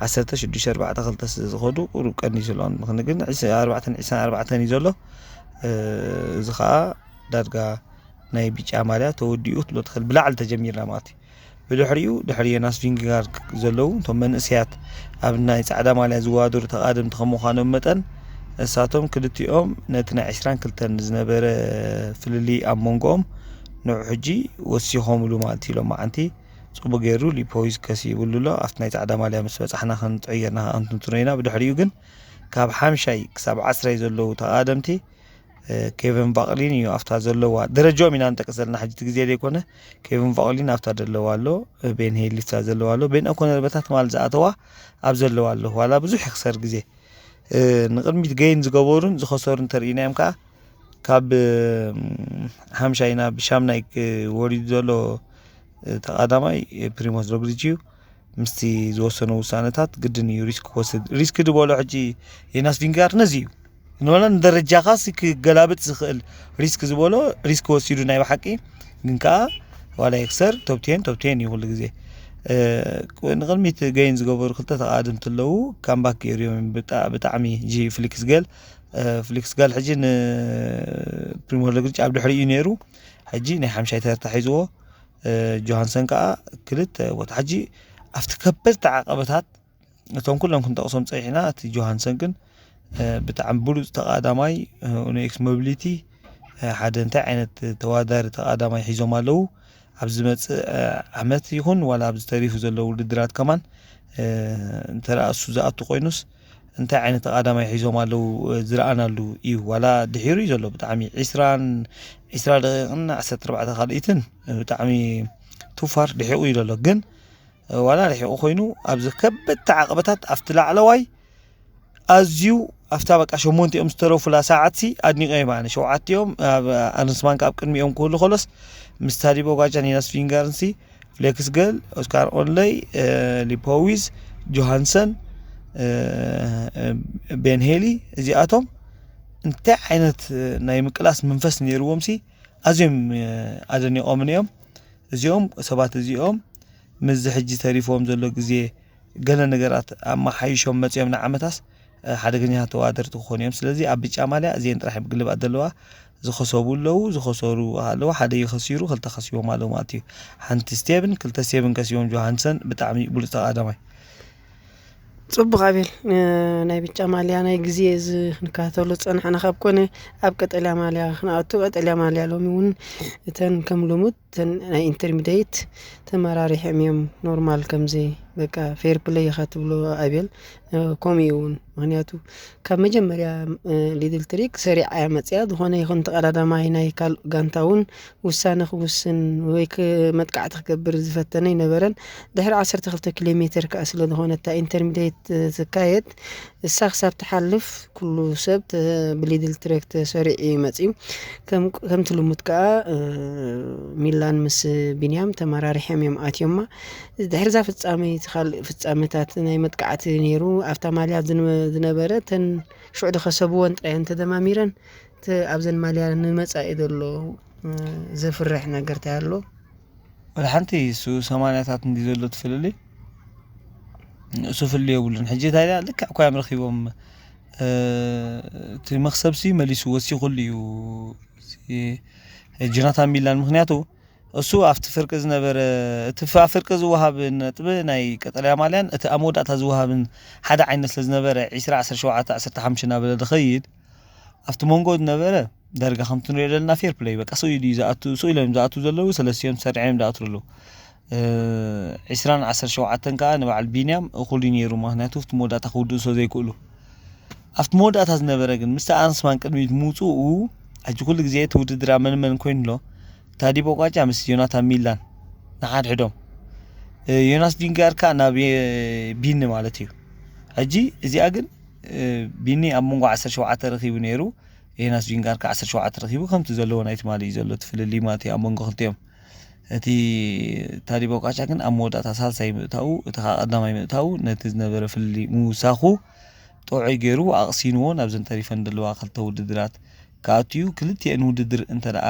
ዓሰርተ ሽዱሽተ ኣርባዕተ ክልተ ስለ ዝኸዱ ቁሩብ ቀኒሱ ኣለዋን ምክን ግን ኣርባዕተን ዕስራን ኣርባዕተን እዩ ዘሎ። እዚ ከዓ ዳርጋ ናይ ብጫ ማልያ ተወዲኡ ክትብሎ ትኽእል ብላዕሊ ተጀሚርና ማለት እዩ። ብድሕሪኡ ድሕሪ ዮናስ ቪንጋርድ ዘለዉ እቶም መንእሰያት ኣብ ናይ ጻዕዳ ማልያ ዝዋደሩ ተቓደምቲ ከም ምዃኖም መጠን እሳቶም ክልቲኦም ነቲ ናይ ዕስራን ክልተን ዝነበረ ፍልልይ ኣብ መንጎኦም ንዑ ሕጂ ወሲኾምሉ ማለት እዩ። ሎማዓንቲ ጽቡቅ ገይሩ ሊፖዊዝ ከሲብሉ ኣሎ። ኣብቲ ናይ ጻዕዳ ማልያ ምስ በጻሕና ክንጥዕየርና ክንትንትኖ ኢና። ብድሕሪኡ ግን ካብ ሓምሻይ ክሳብ ዓስራይ ዘለዉ ተቓደምቲ ኬቨን ቫቅሊን እዩ ኣብታ ዘለዋ ደረጃኦም ኢና ንጠቅስ ዘለና ሕጂ እቲ ግዜ ዘይኮነ ኬቨን ቫቅሊን ኣብታ ዘለዋ ኣሎ። ቤን ሄሊ ኣብታ ዘለዋ ኣሎ። ቤን ኦኮነር በታ ትማል ዝኣተዋ ኣብ ዘለዋ ኣሎ። ዋላ ብዙሕ ይክሰር ግዜ ንቅድሚት ገይን ዝገበሩን ዝኸሰሩ እንተርኢናዮም ከዓ ካብ ሓምሻይ ናብ ሻምናይ ወሪዱ ዘሎ ተቃዳማይ ፕሪሞስ ሮግሊች እዩ። ምስቲ ዝወሰኖ ውሳነታት ግድን እዩ ሪስክ ክወስድ። ሪስክ ዝበሎ ሕጂ ዮናስ ቪንጋር ነዚ እዩ ንበላ ንደረጃኻ ሲ ክገላብጥ ዝኽእል ሪስክ ዝበሎ ሪስክ ወሲዱ ናይ ብሓቂ ግን ከዓ ዋላ ይክሰር ቶፕቴን ቶፕቴን እዩ ኩሉ ግዜ። ንቅድሚት ገይን ዝገበሩ ክልተ ተቃድምቲ ኣለዉ። ካምባክ ገይሩ እዮም ብጣ- ብጣዕሚ ጂ ፍሊክስ ገል ፍሊክስ ጋል ሕጂ ንፕሪሚየር ሊግ ኣብ ድሕሪኡ ነይሩ። ሕጂ ናይ ሓምሻይ ተርታ ሒዝዎ ጆሃንሰን ከዓ ክልተ ቦታ ሕጂ ኣብቲ ከበድቲ ዓቐበታት እቶም ኩሎም ክንጠቕሶም ፀኒሕና እቲ ጆሃንሰን ግን ብጣዕሚ ብሉፅ ተቃዳማይ ኡኔክስ ሞቢሊቲ ሓደ እንታይ ዓይነት ተዋዳሪ ተቃዳማይ ሒዞም ኣለዉ ኣብ ዝመፅእ ዓመት ይኹን ዋላ ኣብዚ ተሪፉ ዘሎ ውድድራት ከማን እንተ እሱ ዝኣቱ ኮይኑስ እንታይ ዓይነት ተቃዳማይ ሒዞም ኣለዉ ዝረኣናሉ እዩ ዋላ ድሒሩ እዩ ዘሎ ብጣዕሚ ዒስራን ዒስራ ደቂቕን ዓሰርተ ኣርባዕተ ካልኢትን ብጣዕሚ ቱፋር ድሒቑ እዩ ዘሎ ግን ዋላ ርሒቑ ኮይኑ ኣብዚ ከበድቲ ዓቕበታት ኣብቲ ላዕለዋይ ኣዝዩ ኣብታ በቃ ሸሞንቲኦም ዝተረፉላ ሰዓትሲ ኣድኒቆ እየ ማለት ሸውዓቲኦም ኣብ ኣርንስማንክ ኣብ ቅድሚኦም ክህሉ ከሎስ ምስ ታዲቦ ጓጃን ዮናስ ቪንጋርንሲ ፍሌክስ ገል ኦስካር ኦንለይ ሊፖዊዝ ጆሃንሰን ቤን ሄሊ እዚኣቶም እንታይ ዓይነት ናይ ምቅላስ መንፈስ ነይርዎም ሲ ኣዝዮም ኣደኒቆምን እዮም እዚኦም ሰባት እዚኦም ምስዚ ሕጂ ተሪፎም ዘሎ ግዜ ገለ ነገራት ኣመሓይሾም መፅኦም ንዓመታስ ሓደገኛታት ተዋደርቲ ክኾኑ እዮም ስለዚ ኣብ ብጫ ማልያ እዚአን ጥራሕ ምግልባጥ ዘለዋ ዝኸሰቡ ኣለዉ ዝኸሰሩ ኣለዉ ሓደ ይኸሲሩ ክልተ ከሲቦም ኣለዉ ማለት እዩ ሓንቲ ስቴብን ክልተ ስቴብን ከሲቦም ጆሃንሰን ብጣዕሚ ብሉፅ ተቃዳማይ ፅቡቅ ኣቤል ናይ ብጫ ማልያ ናይ ግዜ እዚ ክንከታተሎ ዝፀናሕና ካብ ኮነ ኣብ ቀጠልያ ማልያ ክንኣቱ ቀጠልያ ማልያ ሎሚ እውን እተን ከም ልሙድ እተን ናይ ኢንተርሚዲየት ተመራሪሖም እዮም ኖርማል ከምዚ በቃ ፌር ፕለይ ኢኻ ትብሎ ኣቤል ከምኡ እውን ምክንያቱ ካብ መጀመርያ ሊድል ትሪክ ሰሪዓ እያ መፅያ ዝኾነ ይኹን ተቐዳዳማይ ናይ ካልእ ጋንታ እውን ውሳነ ክውስን ወይ መጥቃዕቲ ክገብር ዝፈተነ ኣይነበረን ድሕሪ ዓሰርተ ክልተ ኪሎ ሜትር ከዓ ስለዝኾነ እታ ኢንተርሚዲየት ትካየድ እሳ ክሳብ ትሓልፍ ኩሉ ሰብ ብሊድል ትሬክ ተሰሪዑ እዩ መፅዩ ከምቲ ልሙድ ከዓ ሚላን ምስ ቢንያም ተመራሪሖም እዮም ኣትዮማ ድሕርዛ ፍፃመ እቲ ካልእ ፍፃመታት ናይ መጥቃዕቲ ነይሩ ኣብታ ማልያ ዝነበረ ተን ሽዑ ዝኸሰብወን ጥራየን ተደማሚረን ኣብዘን ማልያ ንመፃኢ ዘሎ ዘፍርሕ ነገር እንታይ ኣሎ ወላ ሓንቲ እሱ ሰማንያታት እንዲ ዘሎ ትፍልልይ እሱ ፍልይ የብሉን ሕጂ እንታይ ልክዕ እኳ እዮም ረኪቦም እቲ መክሰብሲ መሊሱ ወሲኩሉ እዩ ጆናታን ሚላን ምክንያቱ እሱ ኣብቲ ፍርቂ ዝነበረ እቲ ኣብ ፍርቂ ዝወሃብ ነጥቢ ናይ ቀጠልያ ማልያን እቲ ኣብ መወዳእታ ዝወሃብን ሓደ ዓይነት ስለ ዝነበረ 20 17 15 እናበለ ዝኸይድ ኣብቲ መንጎ ዝነበረ ዳርጋ ከምቲ ንሪኦ ዘለና ፌር ፕለይ በቃ ስኡ ኢሉ ዝኣቱ ስኡ ኢሎም ዝኣቱ ዘለዉ ሰለስቲኦም ሰሪዖም ዝኣቱ ኣለዉ ዒስራን ዓሰርተ ሸውዓተን ከዓ ንበዓል ቢንያም እኹል እዩ ነይሩ ምክንያቱ ኣብቲ መወዳእታ ክውድእሶ ዘይክእሉ ኣብቲ መወዳእታ ዝነበረ ግን ምስቲ ኣንስማን ቅድሚት ምውፅኡ ሕጂ ኩሉ ግዜ እቲ ውድድር ኣብ መን መን ኮይኑ ኣሎ ታዲ ቦቋጫ ምስ ዮናታን ሚላን ንሓድሕዶም። ዮናስ ቪንጋር ከኣ ናብ ቢኒ ማለት እዩ። ሕጂ እዚኣ ግን ቢኒ ኣብ መንጎ ዓሰርተ ሸውዓተ ረኺቡ ነይሩ። ዮናስ ቪንጋር ከኣ ዓሰርተ ሸውዓተ ረኺቡ፣ ከምቲ ዘለዎ ናይ ትማሊ እዩ ዘሎ እቲ ፍልልይ ማለት እዩ ኣብ መንጎ ክልቲኦም። እቲ ታዲ ቦካቻ ግን ኣብ መወዳእታ ሳልሳይ ምእታዉ፣ እቲ ከኣ ቀዳማይ ምእታዉ ነቲ ዝነበረ ፍልልይ ምውሳኹ ጥዑይ ገይሩ ኣቕሲንዎ ናብዘን ተሪፈን ዘለዋ ክልተ ውድድራት ክኣቱ እዩ። ክልቲኤን ውድድር እንተ ደኣ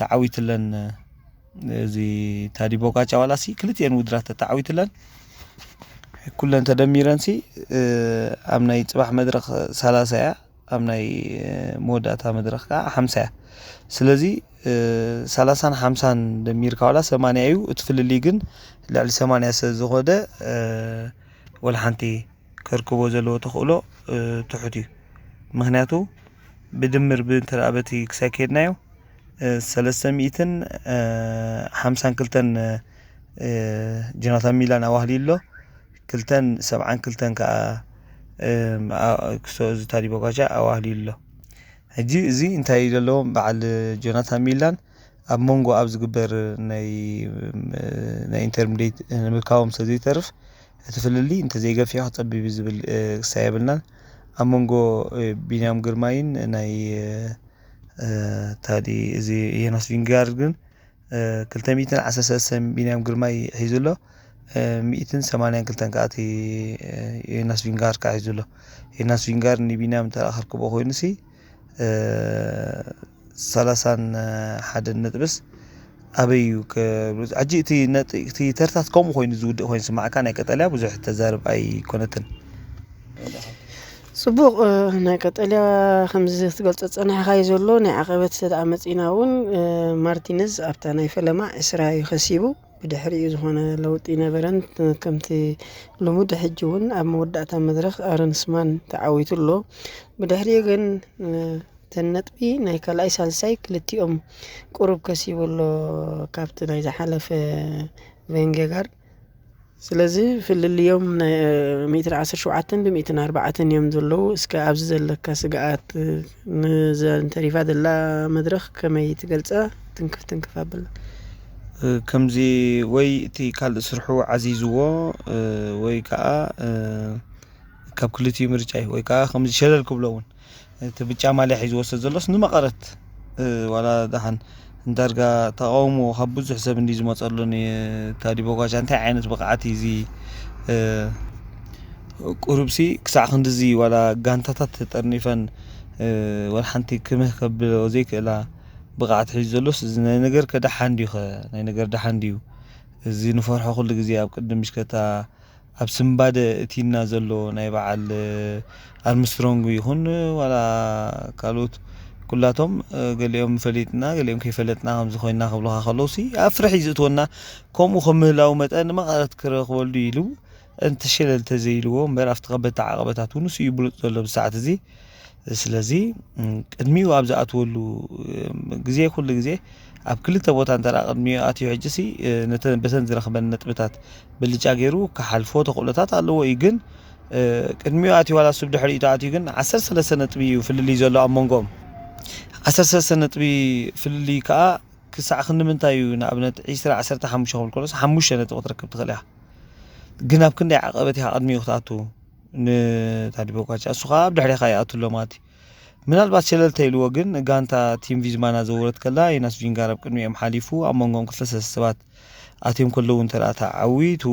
ተዓዊትለን፣ እዚ ታዲ ቦካቻ ዋላሲ ክልቲኤን ውድራት ተተዓዊትለን ኩለን ተደሚረንሲ ኣብ ናይ ጽባሕ መድረኽ ሰላሳ እያ፣ ኣብ ናይ መወዳእታ መድረኽ ከዓ ሓምሳ እያ። ስለዚ ሰላሳን ሓምሳን ደሚርካ ዋላ ሰማንያ እዩ። እቲ ፍልልይ ግን ልዕሊ ሰማንያ ስለ ዝኾደ ወላ ሓንቲ ከርክቦ ዘለዎ ተኽእሎ ትሑት እዩ። ምክንያቱ ብድምር ብእንተ በቲ ክሳይ ከድናዮ ሰለስተ ሚእትን ሓምሳን ክልተን ጆናታን ሚላን ኣዋህልዩ ኣሎ። ክልተን ሰብዓን ክልተን ከዓ ክስቶ እዚ ታዲ ቦካቻ ኣዋህልዩ ኣሎ። ሕጂ እዚ እንታይ እዩ ዘለዎም? በዓል ጆናታን ሚላን ኣብ መንጎ ኣብ ዝግበር ናይ ኢንተርሚዲየት ንምርካቦም ስለ ዘይተርፍ እቲ ፍልልይ እንተዘይገፊሑ ክፀቢብ እዩ ዝብል ክሳይ የብልናን። ኣብ መንጎ ቢንያም ግርማይን ናይ ታዲ እዚ ዮናስ ቪንጋርድ ግን ክልተ ሚእትን ዓሰርተ ሰለስተ ቢንያም ግርማይ ሒዙ ኣሎ። ሚእትን ሰማንያን ክልተን ከኣ እቲ ዮናስ ቪንጋርድ ከኣ ሒዙ ኣሎ። ዮናስ ቪንጋርድ ንቢንያም እንተ ከርክቦ ኮይኑሲ ሰላሳን ሓደን ነጥብስ ኣበይ እዩ? ሕጂ እቲ ተርታት ከምኡ ኮይኑ ዝውድእ ኮይኑ ስማዕካ ናይ ቀጠልያ ብዙሕ ተዛርብ ኣይኮነትን። ጽቡቕ። ናይ ቀጠልያ ከምዚ ክትገልጾ ጸኒሕካ እዩ ዘሎ። ናይ ዓቐበት ስለ ኣመጺና እውን ማርቲነዝ ኣብታ ናይ ፈለማ ዕስራ እዩ ከሲቡ። ብድሕሪኡ ዝኾነ ለውጢ ነበረን። ከምቲ ልሙድ ሕጂ እውን ኣብ መወዳእታ መድረኽ ኣረንስማን ተዓዊቱ ኣሎ። ብድሕሪኡ ግን ተን ነጥቢ ናይ ካልኣይ ሳልሳይ ክልቲኦም ቁሩብ ከሲቡ ኣሎ ካብቲ ናይ ዝሓለፈ ቬንጌጋርድ። ስለዚ ፍልልዮም ሚእትን ዓሰርተ ሸውዓተን ብሚእትን ኣርባዕተን እዮም ዘለዉ። እስከ ኣብዚ ዘለካ ስግኣት ንዘን ተሪፋ ዘላ መድረኽ ከመይ ትገልጻ? ትንክፍ ትንክፍ ኣብላ። ከምዚ ወይ እቲ ካልእ ስርሑ ዓዚዝዎ ወይ ከዓ ካብ ክልቲኡ ምርጫ እዩ። ወይ ከዓ ከምዚ ሸለል ክብሎ እውን እቲ ብጫ ማልያ ሒዝዎ ስለ ዘሎስ ንመቐረት ዋላ ደሓን ንዳርጋ ተቓውሞ ካብ ብዙሕ ሰብ እንዲ ዝመፀሉ ንታዲ ቦጋቻ እንታይ ዓይነት ብቕዓት እዩ እዚ ቁሩብሲ ክሳዕ ክንድዚ ዋላ ጋንታታት ተጠርኒፈን ዋላ ሓንቲ ክምህ ከብሎ ዘይክእላ ብቕዓት ሒዙ ዘሎስ እዚ ናይ ነገር ከደሓን ድዩ ኸ ናይ ነገር ደሓን ድዩ እዚ ንፈርሖ ኩሉ ግዜ ኣብ ቅድም ምሽከታ ኣብ ስምባደ እቲና ዘሎ ናይ በዓል ኣርምስትሮንግ ይኹን ዋላ ካልኦት ኩላቶም ገሊኦም ፈሊጥና ገሊኦም ከይፈለጥና ከምዚ ኮይና ክብሉካ ከለውሲ ኣብ ፍርሒ ዝእትወና ከምኡ ከምህላው መጠን ንመቐረት ክረኽበሉ ኢሉ እንተ ሸለል ተዘይልዎ እምበር ኣብቲ ከበድቲ ዓቐበታት እውን ንሱ እዩ ብሉፅ ዘሎ ብሰዓት እዚ ስለዚ ቅድሚኡ ኣብ ዝኣትወሉ ግዜ ኩሉ ግዜ ኣብ ክልተ ቦታ እንተ ቅድሚኡ ኣትዩ ሕጂ ሲ በተን ዝረኽበን ነጥብታት ብልጫ ገይሩ ክሓልፎ ተኽእሎታት ኣለዎ እዩ ግን ቅድሚኡ ኣትዩ ዋላ ሱብ ድሕሪኡ ተኣትዩ ግን ዓሰርተ ሰለስተ ነጥቢ እዩ ፍልልይ ዘሎ ኣብ መንጎኦም ዓሰርተ ሰለስተ ነጥቢ ፍልልይ ከዓ ክሳዕ ክንዲ ምንታይ እዩ ንኣብነት ዒስራ ዓሰርተ ሓሙሽተ ክብል ከሎስ ሓሙሽተ ነጥቢ ክትረክብ ትኽእል እያ ግን ኣብ ክንደይ ዓቐበት ኢኻ ቅድሚኡ ክትኣቱ ንታዲ ቦጋቻ እሱ ከዓ ኣብ ድሕሬኻ ይኣቱ ኣሎ ማለት እዩ ምናልባት ሸለልተ ኢልዎ ግን ጋንታ ቲም ቪዝማና ዘውረት ከላ ዮናስ ቪንጋር ኣብ ቅድሚኦም ሓሊፉ ኣብ መንጎኦም ክልተ ሰለስተ ሰባት ኣትዮም ከለዉ እንተ ተዓዊቱ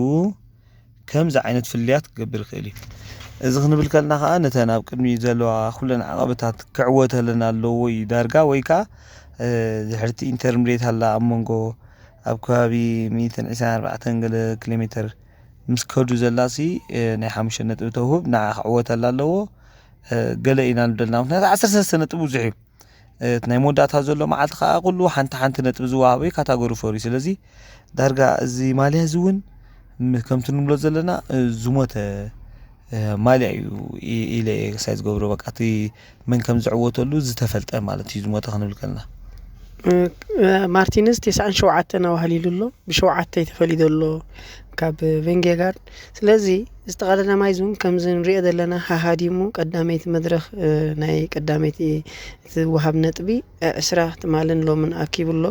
ከምዚ ዓይነት ፍልልያት ክገብር ይኽእል እዩ እዚ ክንብል ከልና ከዓ ነተን ኣብ ቅድሚ ዘለዋ ኩለን ዓቐበታት ክዕወተለን ኣለዎ እዩ ዳርጋ ወይ ከዓ ዝሕርቲ ኢንተርምዴት ኣላ ኣብ መንጎ ኣብ ከባቢ ሚእትን ዕስራን ኣርባዕተን ገለ ኪሎ ሜትር ምስ ከዱ ዘላሲ ናይ ሓሙሽተ ነጥቢ ተውህብ ንዓ ክዕወተላ ኣለዎ ገለ ኢና ንብለልና ምክንያቱ ዓሰርተ ሰለስተ ነጥቢ ብዙሕ እዩ እቲ ናይ መወዳእታ ዘሎ መዓልቲ ከዓ ኩሉ ሓንቲ ሓንቲ ነጥቢ ዝወሃበ እዩ ካታጎሪ ፎር እዩ ስለዚ ዳርጋ እዚ ማልያ እዚ እውን ከምቲ ንብሎ ዘለና ዝሞተ ማልያ እዩ ኢለ እየ ክሳይ ዝገብሮ በቃ እቲ መን ከም ዝዕወተሉ ዝተፈልጠ ማለት እዩ ዝሞተ ክንብል ከለና ማርቲነዝ ተስዓን ሸውዓተን ኣዋህሊሉ ኣሎ ብሸውዓተ ተፈሊዶ ኣሎ ካብ ቬንጌጋርድ ስለዚ እዚ ተቐዳዳማይ እውን ከምዚ ንሪኦ ዘለና ሃሃዲሙ ቀዳመይቲ መድረኽ ናይ ቀዳመይቲ እቲ ወሃብ ነጥቢ ዕስራ ትማልን ሎምን ኣኪቡ ኣሎ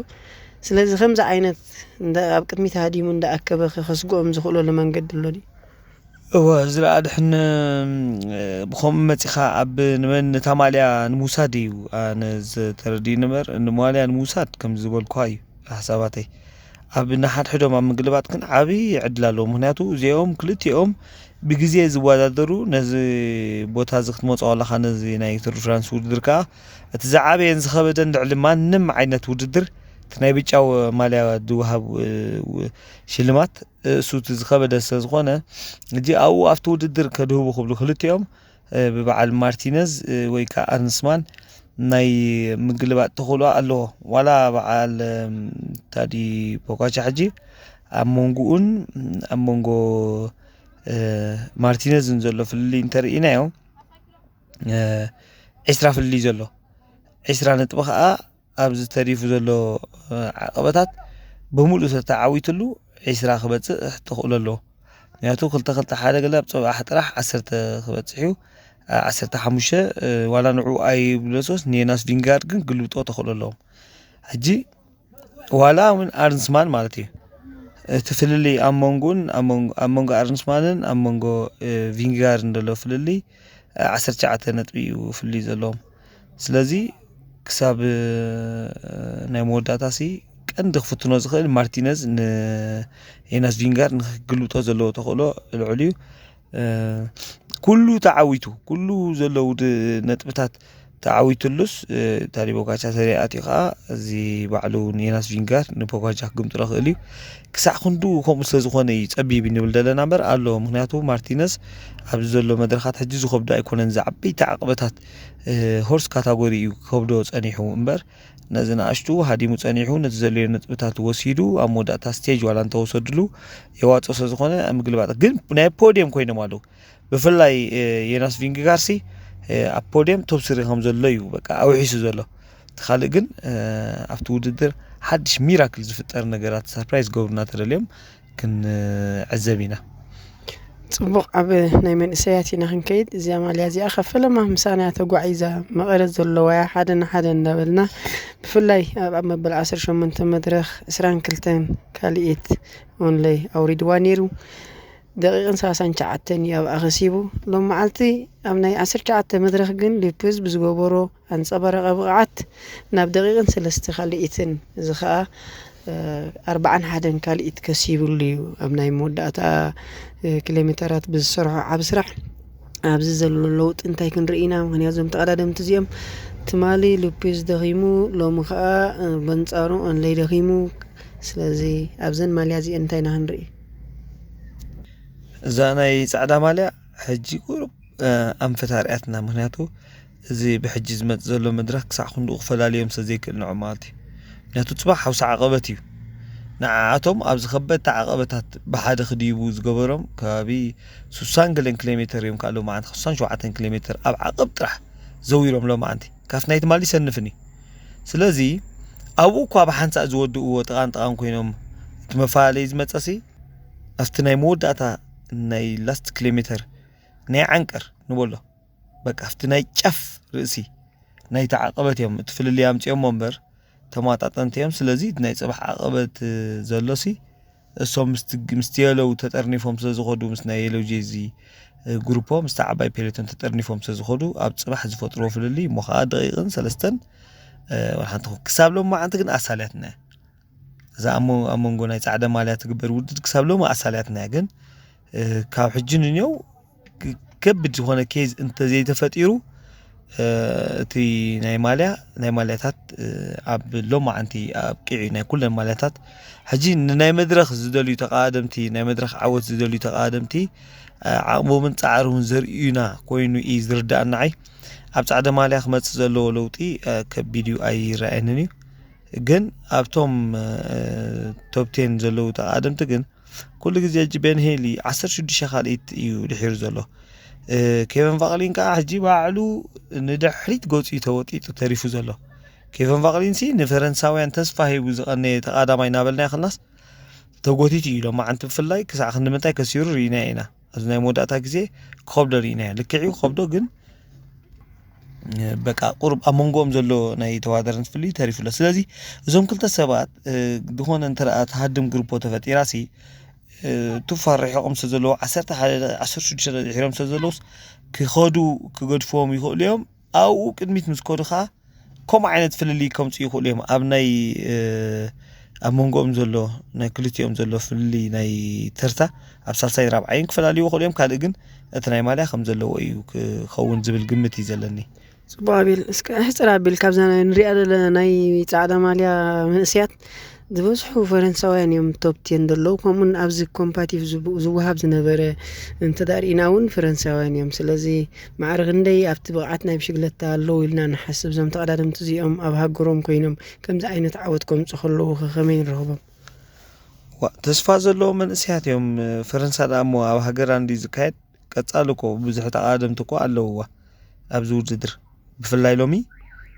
ስለዚ ከምዚ ዓይነት እንዳ ኣብ ቅድሚት ሃዲሙ እንዳኣከበ ከስግኦም ዝኽእለሉ መንገዲ ኣሎ ድዩ? እወ፣ እዚ ደኣ ድሕን፣ እ፣ ብኸምኡ መጺኻ ኣብ ንመን ነታ ማልያ ንምውሳድ እዩ ኣነ ዝተረድእኒ እምበር፣ ንማልያ ንምውሳድ ከም ዝበልኩኻ እዩ ሓሳባተይ። ኣብ ንሓድሕዶም ኣብ ምግልባጥ ግን ዓቢ ዕድል ኣለዎ። ምኽንያቱ እዚኦም ክልቲኦም ብግዜ ዝወዳደሩ፣ ነዚ ቦታ እዚ ክትመጾ ከለኻ፣ ነዚ ናይ ቱር ደ ፍራንስ ውድድር ከኣ እቲ ዝዓበየን ዝኸበደን ልዕሊ ማንም ዓይነት ውድድር፣ እቲ ናይ ብጫ ማልያ ዝወሃብ፣ እ፣ ው-፣ ሽልማት፣ እሱ እቲ ዝኸበደ ስለ ዝኾነ፣ ሕጂ ኣብኡ ኣብቲ ውድድር ከድህቡ ክብሉ ክልቲኦም፣ እ፣ ብበዓል ማርቲነዝ፣ እ፣ ወይ ከኣ ኣርንስማን ናይ ምግልባጥ ተኽእሎ ኣለዎ። ዋላ በዓል፣ እም፣ ታዲ ፖጋቻ ሕጂ ኣብ መንጎኡን ኣብ መንጎ፣ እ፣ ማርቲነዝን ዘሎ ፍልልይ እንተርኢናዮ፣ እ፣ ዒስራ ፍልልይ ዘሎ። ዒስራ ነጥቢ ከኣ ኣብዚ ተሪፉ ዘሎ፣ እ፣ ዓቐበታት ብምሉእ ተተዓዊትሉ ዒስራ ክበጽእ ተኽእሎ ኣለዎ። ምኽንያቱ ክልተ ክልተ ሓደ ገለ ኣብ ጽባሕ ጥራሕ ዓሰርተ ክበጽሕ እዩ። እ፣ ዓሰርተ ሓሙሽተ፣ እ፣ ዋላ ንዕኡ ኣይብለሶስ ንየናስ ቪንጋርድ ግን ግልብጦ ተኽእሎ ኣለዎም። ሕጂ ዋላ እውን ኣርንስማን ማለት እዩ። እቲ ፍልልይ ኣብ መንጎን ኣብ መንጎ፣ ኣብ መንጎ ኣርንስማንን ኣብ መንጎ፣ እ፣ ቪንጋርድን ዘሎ ፍልልይ፣ እ፣ ዓሰርተ ትሽዓተ ነጥቢ እዩ ፍልልይ ዘለዎም። ስለዚ ክሳብ፣ እ፣ ናይ መወዳእታ ሲ ቀንዲ ክፍትኖ ዝኽእል ማርቲነዝ ንየናስ ቪንጋርድ ንክግልብጦ ዘለዎ ተኽእሎ ልዑል እዩ። እ፣ ኩሉ ተዓዊቱ፣ ኩሉ ዘሎ ውድ-፣ ነጥብታት ተዓዊትሉስ፣ እ፣ ታዲ ፖጋቻ ሰሪያ ኣትዩ ከኣ፣ እዚ ባዕሉ ንየናስ ቪንጋርድ ንፖጋቻ ክግምጥሎ ክእል እዩ። ክሳዕ ክንዱ ከምኡ ስለ ዝኾነ እዩ ጸቢብ እዩ ንብል ዘለና እምበር ኣሎ። ምኽንያቱ ማርቲነዝ ኣብዚ ዘሎ መድረኻት ሕጂ ዝኸብዶ ኣይኮነን። እዚ ዓበይቲ ዓቕበታት፣ እ፣ ሆርስ ካታጎሪ እዩ ክኸብዶ ጸኒሑ እምበር፣ ነዚ ንኣሽቱ ሃዲሙ ጸኒሑ፣ ነቲ ዘድልዮ ነጥብታት ወሲዱ፣ ኣብ መወዳእታ ስቴጅ ዋላ እንተወሰድሉ የዋጽኦ ስለ ዝኾነ፣ ኣብ ምግልባጥ ግን ናይ ፖድየም ኮይኖም ኣለዉ። ብፍላይ፣ እ፣ የናስ ቪንግጋርሲ፣ እ፣ ኣብ ፖድየም ቶብ ስሪ ከም ዘሎ እዩ በቃ ኣውሒሱ ዘሎ። እቲ ካልእ ግን፣ እ፣ ኣብቲ ውድድር ሓድሽ ሚራክል ዝፍጠር ነገራት ሰርፕራይዝ ገብሩና ተደልዮም ክንዕዘብ ኢና። ጽቡቕ፣ ኣብ ናይ መንእሰያት ኢና ክንከይድ። እዚኣ ማልያ እዚኣ ካብ ፈለማ ምሳና እያ ተጓዒዛ፣ መቐረት ዘለዋ እያ፣ ሓደ ንሓደ እንዳበልና፣ ብፍላይ ኣብ፣ ኣብ መበል ዓሰርተ ሸሞንተ መድረኽ ዕስራን ክልተን ካልኢት ኦንለይ ኣውሪድዋ ነይሩ። ደቂቕን ሰላሳን ትሽዓተን እዩ ኣብኣ ከሲቡ። ሎም መዓልቲ ኣብ ናይ ዓሰርተ ትሽዓተ መድረኽ ግን ሊፕዝ ብዝገበሮ ኣንጸባራቒ ብቕዓት ናብ ደቂቕን ሰለስተ ካልኢትን፣ እዚ ኸኣ፣ እ፣ ኣርባዓን ሓደን ካልኢት ከሲብሉ እዩ። ኣብ ናይ መወዳእታ፣ እ፣ ኪሎ ሜተራት ብዝሰርሖ ዓቢ ስራሕ ኣብዚ ዘሎ ለውጢ እንታይ ክንርኢ ኢና? ምኽንያቱ እዞም ተቐዳደምቲ እዚኦም ትማሊ ሉፒዝ ደኺሙ፣ ሎሚ ኸኣ፣ እ፣ በንጻሩ ኦንለይ ደኺሙ። ስለዚ ኣብዘን ማልያ እዚአን እንታይ ኢና ክንርኢ? እዛ ናይ ጻዕዳ ማልያ ሕጂ ቁሩብ፣ እ፣ ኣንፈት ኣርእያትና። ምኽንያቱ እዚ ብሕጂ ዝመጽእ ዘሎ መድረኽ ክሳዕ ክንድኡ ክፈላልዮም ስለ ዘይክእል ንዖም ማለት እዩ። ምኽንያቱ ጽባሕ ሓውሲ ዓቐበት እዩ። ንዓኣቶም ኣብዚ ከበድቲ ዓቐበታት ብሓደ ክድይቡ ዝገበሮም ከባቢ ሱሳን ገለን ኪሎ ሜተር እዮም። ካብ ሎማዓንቲ ሱሳን ሸውዓተን ኪሎ ሜተር ኣብ ዓቐብ ጥራሕ ዘዊሮም ሎማዓንቲ። ካብቲ ናይ ትማሊ ይሰንፍን እዩ። ስለዚ ኣብኡ እኳ ብሓንሳእ ዝወድእዎ ጥቓን ጥቓን ኮይኖም እቲ መፈላለዪ ዝመጸሲ ኣብቲ ናይ መወዳእታ ናይ ላስት ኪሎ ሜተር ናይ ዓንቀር ንበሎ፣ በቃ ኣብቲ ናይ ጫፍ ርእሲ ናይቲ ዓቐበት እዮም እቲ ፍልልይ ኣምጺኦሞ እምበር ተመጣጠንቲ እዮም። ስለዚ ናይ ጽባሕ ዓቐበት ዘሎሲ እሶም ምስቲ፣ ምስቲ የለው ተጠርኒፎም ስለ ዝኸዱ፣ ምስ ናይ የለው ጄዚ ግሩፖ፣ ምስቲ ዓባይ ፔሌቶን ተጠርኒፎም ስለ ዝኸዱ፣ ኣብ ጽባሕ ዝፈጥርዎ ፍልልይ እሞ ኸኣ ደቂቕን ሰለስተን፣ እ፣ ወላ ሓንቲ ክሳብ ሎማዓንቲ ግን ኣሳልያትና እያ። እዛ ኣብ ሞ-፣ ኣብ መንጎ ናይ ጻዕዳ ማልያ ትግበር ውድድር ክሳብ ሎሚ ኣሳልያትና እያ። ግን፣ እ፣ ካብ ሕጂ ንኔው ክ-፣ ከቢድ ዝኾነ ኬዝ እንተዘይተፈጢሩ፣ እ፣ እቲ ናይ ማልያ፣ ናይ ማልያታት፣ እ፣ ኣብ ሎማዓንቲ ኣብቂዑ እዩ፣ ናይ ኩለን ማልያታት። ሕጂ ንናይ መድረኽ ዝደልዩ ተቐዳደምቲ፣ ናይ መድረኽ ዓወት ዝደልዩ ተቐዳደምቲ፣ እ፣ ዓቕሞምን ጻዕሮምን ዘርእዩና ኮይኑ እዩ ዝርዳእ ንዓይ። ኣብ ጻዕዳ ማልያ ክመጽእ ዘለዎ ለውጢ፣ እ፣ ከቢድ እዩ፣ ኣይረኣየንን እዩ። ግን ኣብቶም፣ እ፣ ቶፕ ቴን ዘለዉ ተቐዳደምቲ ግን ኩሉ ግዜ ሕጂ ቤን ሄሊ ዓሰርተ ሽዱሽተ ካልኢት እዩ ድሒሩ ዘሎ። እ፣ ኬቨን ቫቕሊን ከኣ ሕጂ ባዕሉ ንድሕሪት ገጹ እዩ ተወጢጡ ተሪፉ ዘሎ። ኬቨን ቫቕሊንሲ ንፈረንሳውያን ተስፋ ሂቡ ዝቐነየ ተቐዳማይ እናበልናዮ ከለናስ ተጎቲቱ እዩ። ሎማዓንቲ ብፍላይ ክሳዕ ክንዲ ምንታይ ከሲሩ ርኢናዮ ኢና። ኣብዚ ናይ መወዳእታ ግዜ ክኸብዶ ርኢናዮ። ልክዕ እዩ ክኸብዶ፣ ግን በቃ ቁሩብ ኣብ መንጎኦም ዘሎ ናይ ተዋዳዳርነት ፍልልይ ተሪፉ ኣሎ። ስለዚ እዞም ክልተ ሰባት ዝኾነ እንተ ትሃድም ግሩፖ ተፈጢራሲ፣ ቱፋ ርሒቖም ስለ ዘለዉ፣ ዓሰርተ ሓደ ዓሰርተ ሽዱሽተ ድሒሮም ስለ ዘለዉስ ክኸዱ ክገድፍዎም ይኽእሉ እዮም። ኣብኡ ቅድሚት ምስ ከዱ ኸዓ ከምኡ ዓይነት ፍልልይ ከምፁ ይኽእሉ እዮም። ኣብ ናይ ኣብ መንጎኦም ዘሎ ናይ ክልቲኦም ዘሎ ፍልልይ ናይ ተርታ ኣብ ሳልሳይን ራብዓይን ክፈላልዩ ይኽእሉ እዮም። ካልእ ግን እቲ ናይ ማልያ ከም ዘለዎ እዩ ክኸውን ዝብል ግምት እዩ ዘለኒ። ጽቡቕ ኣቤል፣ እስከ ኣሕጽር ኣቢል ካብዛ ናይ ንሪኣ ዘለና ናይ ጻዕዳ ማልያ መንእስያት ዝበዝሑ ፈረንሳውያን እዮም ቶፕ ቴን ዘለዉ። ከምኡን ኣብዚ ኮምፓቲቭ ዝቡ- ዝወሃብ ዝነበረ እንተዳርኢና እውን ፈረንሳውያን እዮም። ስለዚ ማዕረ ክንደይ ኣብቲ ብቕዓት ናይ ብሽግለታ ኣለዉ ኢልና ንሓስብ። እዞም ተቐዳደምቲ እዚኦም ኣብ ሃገሮም ኮይኖም ከምዚ ዓይነት ዓወት ከምፁ ከለዉ ከ ከመይ ንረኽቦም? ዋ፣ ተስፋ ዘለዎም መንእስያት እዮም። ፈረንሳ ደኣ እሞ ኣብ ሃገራ እንዲ ዝካየድ ቀጻሊ እኮ ብዙሕ ተቓደምቲ እኮ ኣለውዋ ኣብዚ ውድድር። ብፍላይ ሎሚ፣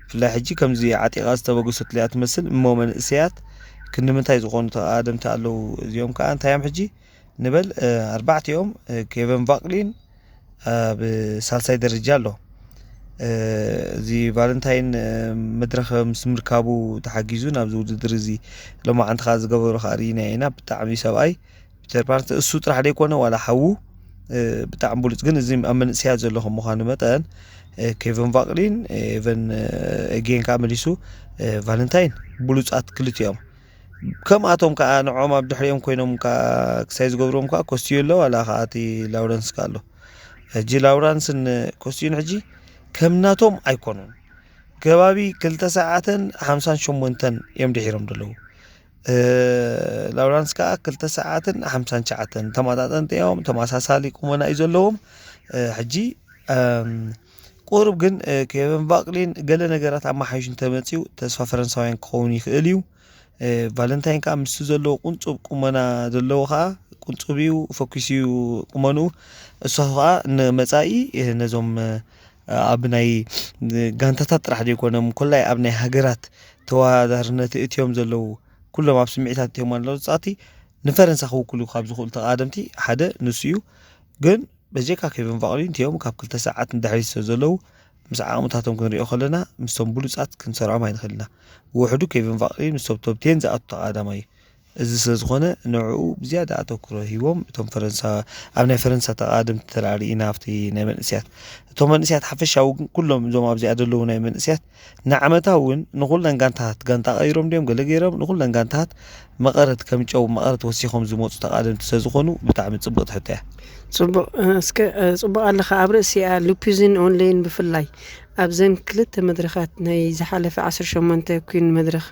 ብፍላይ ሕጂ ከምዚ ዓጢቓ ዝተበገሰትሉ እያ ትመስል። እሞ መንእሰያት ክንዲ ምንታይ ዝኾኑ ተቓደምቲ ኣለዉ? እዚኦም ከኣ እንታይ እዮም ሕጂ ንበል፣ እ፣ ኣርባዕቲኦም፣ እ፣ ኬቨን ቫቅሊን ኣብ ሳልሳይ ደረጃ ኣሎ። እ፣ እዚ ቫለንታይን፣ እ፣ መድረኽ ምስ ምርካቡ ተሓጊዙ ናብዚ ውድድር እዚ ሎማዓንቲ ከኣ ዝገበሮ ከኣ ርኢና ኢና። ብጣዕሚ ሰብኣይ ፒተር ፓን እሱ ጥራሕ ዘይኮነ ዋላ ሓዉ፣ እ፣ ብጣዕሚ ብሉጽ። ግን እዚ ኣብ መንእሰያት ዘሎ ከም ምዃኑ መጠን፣ እ፣ ኬቨን ቫቅሊን፣ እ፣ ኤቨን፣ እ፣ ኤጌን ከኣ መሊሱ፣ እ፣ ቫለንታይን ብሉጻት ክልቲኦም። ከምኣቶም ከኣ ንዕኦም ኣብ ድሕሪኦም ኮይኖም ከኣ ክሳይ ዝገብርዎም ከኣ ኮስቲዮ ኣሎ፣ ዋላ ከኣ እቲ ላውረንስ ከኣ ኣሎ። ሕጂ ላውራንስን ኮስቲዮን ሕጂ ከም ናቶም ኣይኮኑን። ከባቢ ክልተ ሰዓትን ሓምሳን ሸሞንተን እዮም ድሒሮም ዘለዉ። እ፣ ላውራንስ ከኣ ክልተ ሰዓትን ሓምሳን ትሽዓተን ተመጣጠንቲ እዮም። ተመሳሳሊ ቁመና እዩ ዘለዎም። እ፣ ሕጂ፣ እም፣ ቁሩብ ግን፣ እ፣ ኬቨን ቫቅሊን ገለ ነገራት ኣመሓይሹ እንተመጺኡ ተስፋ ፈረንሳውያን ክኸውን ይኽእል እዩ። እ፣ ቫለንታይን ከኣ ምስቲ ዘለዎ ቁንጹብ ቁመና ዘለዎ ከኣ ቁንጹብ እዩ፣ ፈኲስ እዩ ቁመንኡ። እሱ ከኣ ንመጻኢ፣ እ፣ ነዞም፣ እ፣ ኣብ ናይ ጋንታታት ጥራሕ ዘይኮነ፣ ኮላይ ኣብ ናይ ሃገራት ተወዳዳርነት እትዮም ዘለዉ፣ ኩሎም ኣብ ስምዒታት እትዮም ኣለዉ ተጻወትቲ ንፈረንሳ ክውክሉ ካብ ዝኽእሉ ተቓደምቲ ሓደ ንሱ እዩ። ግን በጀካ ኬቨን ቫቅሊን እትዮም ካብ ክልተ ሰዓት ንድሕሪት ስለ ዘለዉ፣ ምስ ዓቕምታቶም ክንሪኦ ከለና፣ ምስቶም ብሉጻት ክንሰርዖም ኣይንኽእልና። ብውሕዱ ኬቨን ቫቅሊን ምስቶም ቶፕ ቴን ዝኣቱ ተቓዳማይ እዩ። እዚ ስለ ዝኾነ፣ ንዕኡ ብዝያዳ ኣተኩሮ ሂቦም፣ እቶም ፈረንሳ-፣ ኣብ ናይ ፈረንሳ ተቓደምቲ ተራእሪኢና ኣብቲ ናይ መንእስያት። እቶም መንእስያት ሓፈሻዊ ግን ኩሎም እዞም ኣብዚኣ ዘለዉ ናይ መንእስያት ንዓመታ እውን ንኹለን ጋንታት፣ ጋንታ ቀይሮም ድዮም ገለ ገይሮም፣ ንኹለን ጋንታት መቐረት ከም ጨው መቐረት ወሲኾም ዝመጹ ተቓደምቲ ስለ ዝኾኑ ብጣዕሚ ጽብቕቲ ሕቶ እያ። ጽቡቕ፣ እ፣ እስከ፣ እ፣ ጽቡቕ ኣለኻ። ኣብ ርእሲኣ ሉፒዝን ኦንላይን ብፍላይ ኣብዘን ክልተ መድረኻት ናይ ዝሓለፈ ዓሰርተ ሸሞንተ ኩን መድረኽ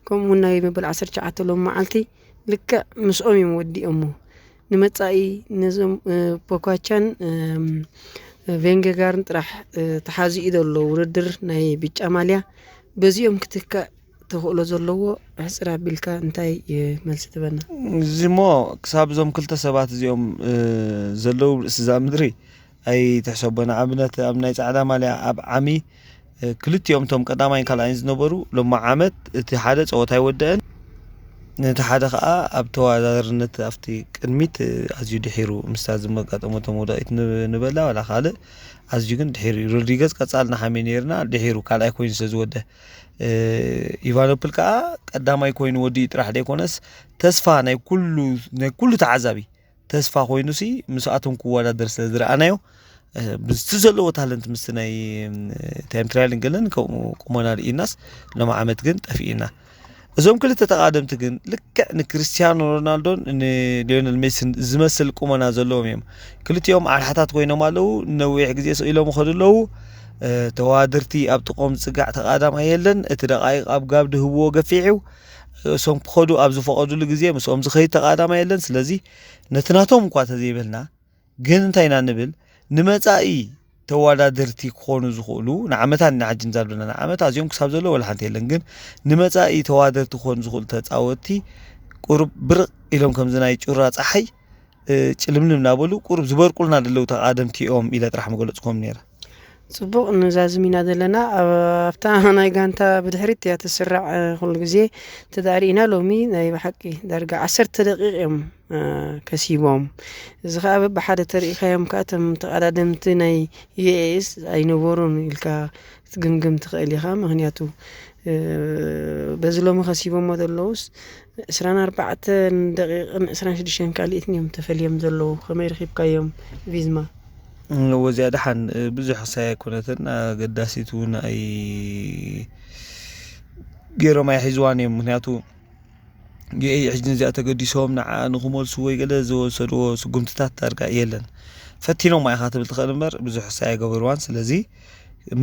ከምኡ እውን ናይ መበል ዓሰርተ ትሽዓተ ሎም መዓልቲ ልክዕ ምስኦም እዮም ወዲኦሞ። ንመጻኢ ነዞም፣ እ፣ ፖኳቻን፣ እም፣ ቬንገጋርን ጥራሕ፣ እ፣ ተሓዚኡ ዘሎ ውድድር ናይ ብጫ ማልያ በዚኦም ክትካእ ተኽእሎ ዘለዎ ሕጽር ኣቢልካ እንታይ፣ እ፣ መልሲ ትበና? እዚ እሞ ክሳብ እዞም ክልተ ሰባት እዚኦም፣ እ፣ ዘለዉ ርእሲ እዛ ምድሪ ኣይትሕሰቦ። ንኣብነት ኣብ ናይ ጻዕዳ ማልያ ኣብ ዓሚ፣ እ፣ ክልቲኦም እቶም ቀዳማይን ካልኣይን ዝነበሩ ሎሚ ዓመት እቲ ሓደ ጸወታ ኣይወደአን፣ ነቲ ሓደ ከኣ ኣብ ተወዳዳርነት ኣብቲ ቅድሚት፣ እ፣ ኣዝዩ ድሒሩ ምስታ ዝመጋጠመቶ መውደቂት ን-፣ ንበላ ዋላ ካልእ ኣዝዩ ግን ድሒሩ እዩ። ሮድሪገዝ ቀጻሊ ንሓሚ ነይርና ድሒሩ ካልኣይ ኮይኑ ስለ ዝወደ፣ እ፣ ኢቫኖፕል ከኣ ቀዳማይ ኮይኑ ወዲኡ ጥራሕ ዘይኮነስ ተስፋ ናይ ኩሉ፣ ናይ ኩሉ ተዓዛቢ ተስፋ ኮይኑሲ ምስኣቶም ክወዳደር ስለ ዝረኣናዮ፣ እ፣ ምስቲ ዘለዎ ታለንት ምስቲ ናይ፣ እ፣ ታይም ትራያልን ገለን ከምኡ ቁመና ርኢናስ ሎም ዓመት ግን ጠፊእና። እዞም ክልተ ተቓደምቲ ግን ልክዕ ንክርስቲያኖ ሮናልዶን ንሊዮነል ሜሲን ዝመስል ቁመና ዘለዎም እዮም። ክልቲኦም ኣርሓታት ኮይኖም ኣለዉ። ነዊሕ ግዜ ስቕ ኢሎም ይኸዱ ኣለዉ። እ፣ ተዋድርቲ ኣብ ጥቕኦም ዝጽጋዕ ተቓዳማይ የለን። እቲ ደቓይቕ ኣብ ጋብ ድህብዎ ገፊሕ እዩ። እሶም ክኸዱ ኣብ ዝፈቐዱሉ ግዜ ምስኦም ዝኸይድ ተቓዳማይ የለን። ስለዚ ነቲ ናቶም እኳ ተዘይበልና፣ ግን እንታይ ኢና ንብል? ንመጻኢ ተወዳደርቲ ክኾኑ ዝኽእሉ፣ ንዓመታ ኢና ሕጂ ንዛረብ ዘለና፣ ንዓመታ እዚኦም ክሳብ ዘለዉ ወላ ሓንቲ የለን። ግን ንመጻኢ ተወዳደርቲ ክኾኑ ዝኽእሉ ተጻወትቲ ቁሩብ ብርቕ ኢሎም ከምዚ ናይ ጩራ ጸሓይ፣ እ፣ ጭልምልም እናበሉ ቁሩብ ዝበርቁልና ዘለዉ ተቓደምቲ እዮም ኢለ ጥራሕ ምገለጽክዎም ነይረ። ጽቡቕ ንዛዝም ኢና ዘለና። ኣብ-፣ ኣብታ ናይ ጋንታ ብድሕሪት እያ ትስራዕ፣ እ፣ ኩሉ ግዜ ተዳሪእና። ሎሚ ናይ ብሓቂ ዳርጋ ዓሰርተ ደቂቕ እዮም፣ እ፣ ከሲቦም። እዚ ኸኣ በብሓደ ተሪኢኻዮም ከኣ እቶም ተቐዳደምቲ ናይ ዩ ኤ ኤስ ኣይነበሩን ኢልካ ክትግምግም ትኽእል ኢኻ። ምኽንያቱ በዚ ሎሚ ከሲቦሞ ዘለውስ ዕስራን ኣርባዕተን ደቂቕን ዕስራን ሽዱሽተን ካልኢትን እዮም ተፈልዮም ዘለዉ። ከመይ ረኺብካዮም ቪዝማ? እወ፣ እዚኣ ደሓን ብዙሕ ክሳይ ኣይኮነትን፣ ኣገዳሲት እውን ኣይ ገይሮም ኣይሒዝዋን እዮም። ምክንያቱ ዩኤኢ ሕጂ ነዚኣ ተገዲሶም ንዓ ንክመልሱ ወይ ገለ ዝወሰድዎ ስጉምትታት ዳርጋ የለን። ፈቲኖም ኢኻ ትብል ትኽእል እምበር ብዙሕ ክሳይ ኣይገበርዋን። ስለዚ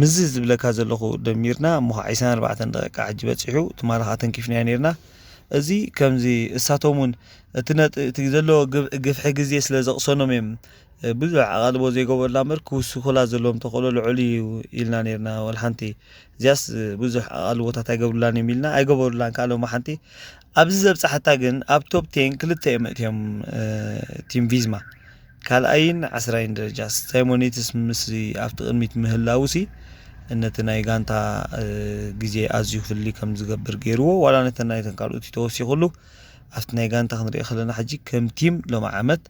ምዚ ዝብለካ ዘለኹ ደሚርና እሞ ከዓ ዕስራን ኣርባዕተን ደቂቃ ሕጂ በፂሑ ትማሊ ከዓ ተንኪፍናዮ ነርና። እዚ ከምዚ እሳቶም እውን እቲ ነጥ- እቲ ዘሎ ግብ- ግፍሒ ግዜ ስለ ዘቕሰኖም እዮም ብዙሕ ኣቓልቦ ዘይገበሩላ እምበር ክውስኹላ ዘለዎም ተኽእሎ ልዑል እዩ ኢልና ነርና። ወላ ሓንቲ እዚኣስ ብዙሕ ኣቓልቦታት ኣይገብሩላን እዮም ኢልና ኣይገበሩላን ከዓ ሎማ ሓንቲ ኣብዚ ዘብፃሕታ ግን ኣብ ቶፕ ቴን ክልተ እዮም እትዮም ቲም ቪዝማ ካልኣይን ዓስራይን ደረጃ ሳይሞኒትስ ምስ ኣብቲ ቅድሚት ምህላውሲ ነቲ ናይ ጋንታ ግዜ ኣዝዩ ፍልይ ከም ዝገብር ገይርዎ ዋላ ነተን ናይተን ካልኦት ተወሲኹሉ ኣብቲ ናይ ጋንታ ክንሪኦ ከለና ሕጂ ከም ቲም ሎም ዓመት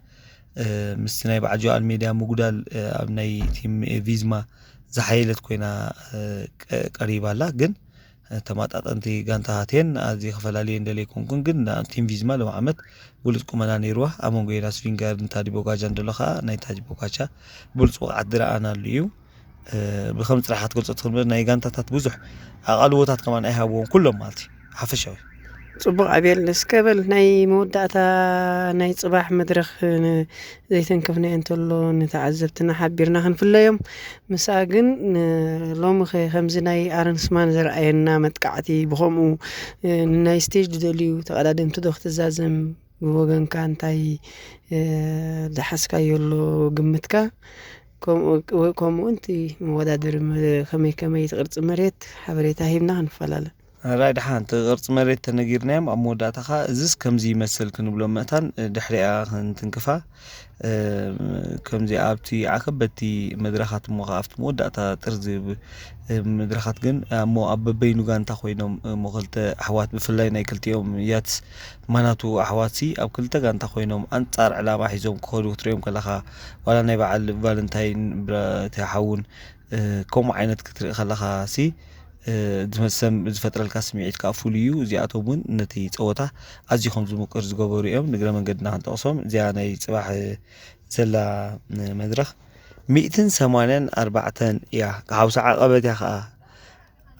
ምስቲ ናይ በዓል ጆኣል ሜድያ ምጉዳል ኣብ ናይ ቲም ቪዝማ ዝሓየለት ኮይና ቀሪባ ኣላ። ግን ተማጣጠንቲ ጋንታታትየን ኣዝየ ክፈላልየን ደለይ ኮንኩን። ግን ቲም ቪዝማ ሎም ዓመት ብሉፅ ቁመና ነይርዋ። ኣብ መንጎ ዮናስ ቪንጋርድን ታዲ ቦጋጃን ደሎ ከዓ ናይ ታዲ ቦጋቻ ብሉፅ ብቕዓት ዝረኣናሉ እዩ። ብከም ፅራሓት ገልፆ ትኽእል ናይ ጋንታታት ብዙሕ ኣቓልቦታት ከማን ኣይሃብዎም ኩሎም ማለት እዩ ሓፈሻዊ። ፅቡቕ ኣቤል፣ እስከ በል ናይ መወዳእታ ናይ ፅባሕ መድረኽ ዘይተንከፍናዮ እንተሎ ንተዓዘብትና ሓቢርና ክንፍለዮም። ምስኣ ግን ሎሚ ኸ ከምዚ ናይ ኣረንስማን ዘርኣየና መጥቃዕቲ ብኸምኡ ንናይ ስቴጅ ዝደልዩ ተቐዳደምቲ ዶ ክትዛዘም ብወገንካ እንታይ ዝሓስካዮ ኣሎ ግምትካ? ከምኡ ከምኡ እውን እቲ መወዳደሪ መ- ከመይ ከመይ እቲ ቅርፂ መሬት ሓበሬታ ሂብና ክንፈላለ። ራይ ደሓን እቲ ቅርፂ መሬት ተነጊርናዮም ኣብ መወዳእታ ከዓ እዚስ ከምዚ ይመስል ክንብሎ ምእታን ድሕሪኣ ክንትንክፋ ከምዚ ኣብቲ ዓከበቲ መድረኻት እሞ ከዓ ኣብቲ መወዳእታ ጥርዚ መድረኻት ግን እሞ ኣብ በበይኑ ጋንታ ኮይኖም እሞ ክልተ ኣሕዋት ብፍላይ ናይ ክልቲኦም ያትስ ማናቱ ኣሕዋትሲ ኣብ ክልተ ጋንታ ኮይኖም ኣንፃር ዕላማ ሒዞም ክኸዱ ክትሪኦም ከለኻ ዋላ ናይ በዓል ቫለንታይን ብረቲ ሓውን ከምኡ ዓይነት ክትርኢ ከለኻ ሲ ዝመሰም ዝፈጥረልካ ስምዒት ከዓ ፍሉይ እዩ። እዚኣቶም እውን ነቲ ፀወታ ኣዝዩ ከም ዝምቅር ዝገበሩ እዮም። ንግረ መንገድና ክንጠቕሶም እዚኣ ናይ ፅባሕ ዘላ መድረኽ ሚእትን ሰማንያን ኣርባዕተን እያ። ሓውሳ ዓቐበት እያ ከዓ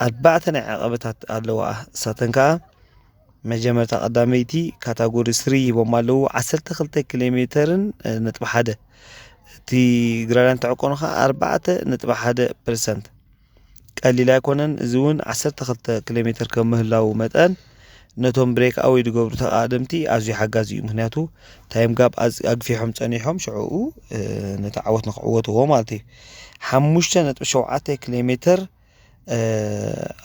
ኣርባዕተ ናይ ዓቐበታት ኣለዋ። እሳተን ከዓ መጀመርታ ቀዳመይቲ ካታጎሪ ስሪ ሂቦም ኣለዉ ዓሰርተ ክልተ ኪሎ ሜተርን ነጥቢ ሓደ እቲ ግራዳን ተዕቆኑ ከዓ ኣርባዕተ ነጥቢ ሓደ ፐርሰንት ቀሊል ኣይኮነን። እዚ እውን ዓሰርተ ክልተ ኪሎ ሜተር ከም ምህላው መጠን ነቶም ብሬክ ኣወይ ዝገብሩ ተቃደምቲ ኣዝዩ ሓጋዚ እዩ። ምክንያቱ ታይም ጋብ ኣዝ- ኣግፊሖም ፀኒሖም ሽዕኡ እ፣ ነቲ ዓወት ንክዕወትዎ ማለት እዩ። ሓሙሽተ ነጥቢ ሸውዓተ ኪሎ ሜተር እ፣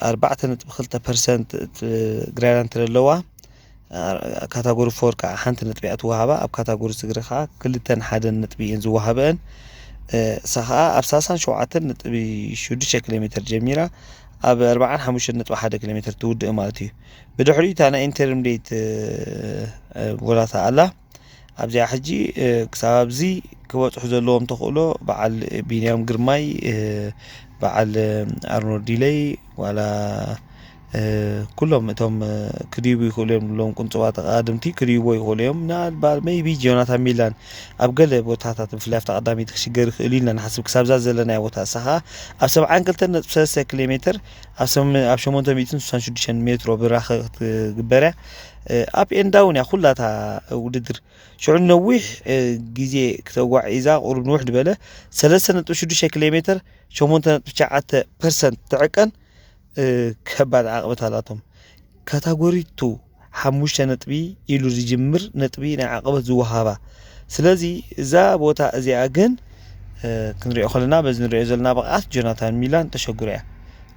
ኣርባዕተ ነጥቢ ክልተ ፐርሰንት ግራዳንት ዘለዋ ካታጎሪ ፎር ከዓ ሓንቲ ነጥቢ እያ ትወሃባ ኣብ ካታጎሪ ስግሪ ከዓ ክልተን ሓደን ነጥቢ እየን ዝወሃበአን እሳ ከዓ ኣብ ሳሳን ሸውዓተን ነጥቢ ሽዱሽተ ኪሎ ሜትር ጀሚራ ኣብ ኣርባዓን ሓሙሽተን ነጥቢ ሓደ ኪሎ ሜትር ትውድእ ማለት እዩ። ብድሕሪኡ እታ ናይ ኢንተርምዴት ቦላታ ኣላ ኣብዚኣ ሕጂ ክሳብ ኣብዚ ክበፅሑ ዘለዎም ተኽእሎ በዓል ቢንያም ግርማይ በዓል ኣርኖልድ ዲለይ ዋላ ኩሎም እቶም ክድይቡ ይኽእሉ እዮም ሎም ቁንፅባ ተቃድምቲ ክድይቦ ይኽእሉ እዮም ናልባ maybe ጆናታን ሚላን ኣብ ገለ ቦታታት ብፍላይ ኣብታ ቀዳመይቲ ክሽገር ይኽእሉ ኢልና ንሓስብ ክሳብዛ ዘለናዮ ቦታ እሳ ከዓ ኣብ ሰብዓን ክልተን ነጥቢ ሰለስተ ኪሎ ሜትር ኣብ ሸሞንተ ሚእትን ስሳን ሽዱሽተን ሜትሮ ብራኸ ክትግበር እያ up and down እያ ኩላታ ውድድር ሽዑ ነዊሕ ግዜ ክተጓዒዛ ቁሩብ ንውሕ ዝበለ ሰለስተ ነጥቢ ሽዱሽተ ኪሎ ሜትር ሸሞንተ ነጥቢ ትሽዓተ ፐርሰንት ትዕቀን ከባድ ዓቕበት ኣላቶም። ካታጎሪ ቱ ሓሙሽተ ነጥቢ ኢሉ ዝጅምር ነጥቢ ናይ ዓቐበት ዝወሃባ። ስለዚ እዛ ቦታ እዚኣ ግን ክንሪኦ ከለና በዚ ንሪኦ ዘለና ብቕዓት ጆናታን ሚላን ተሸግሮ እያ።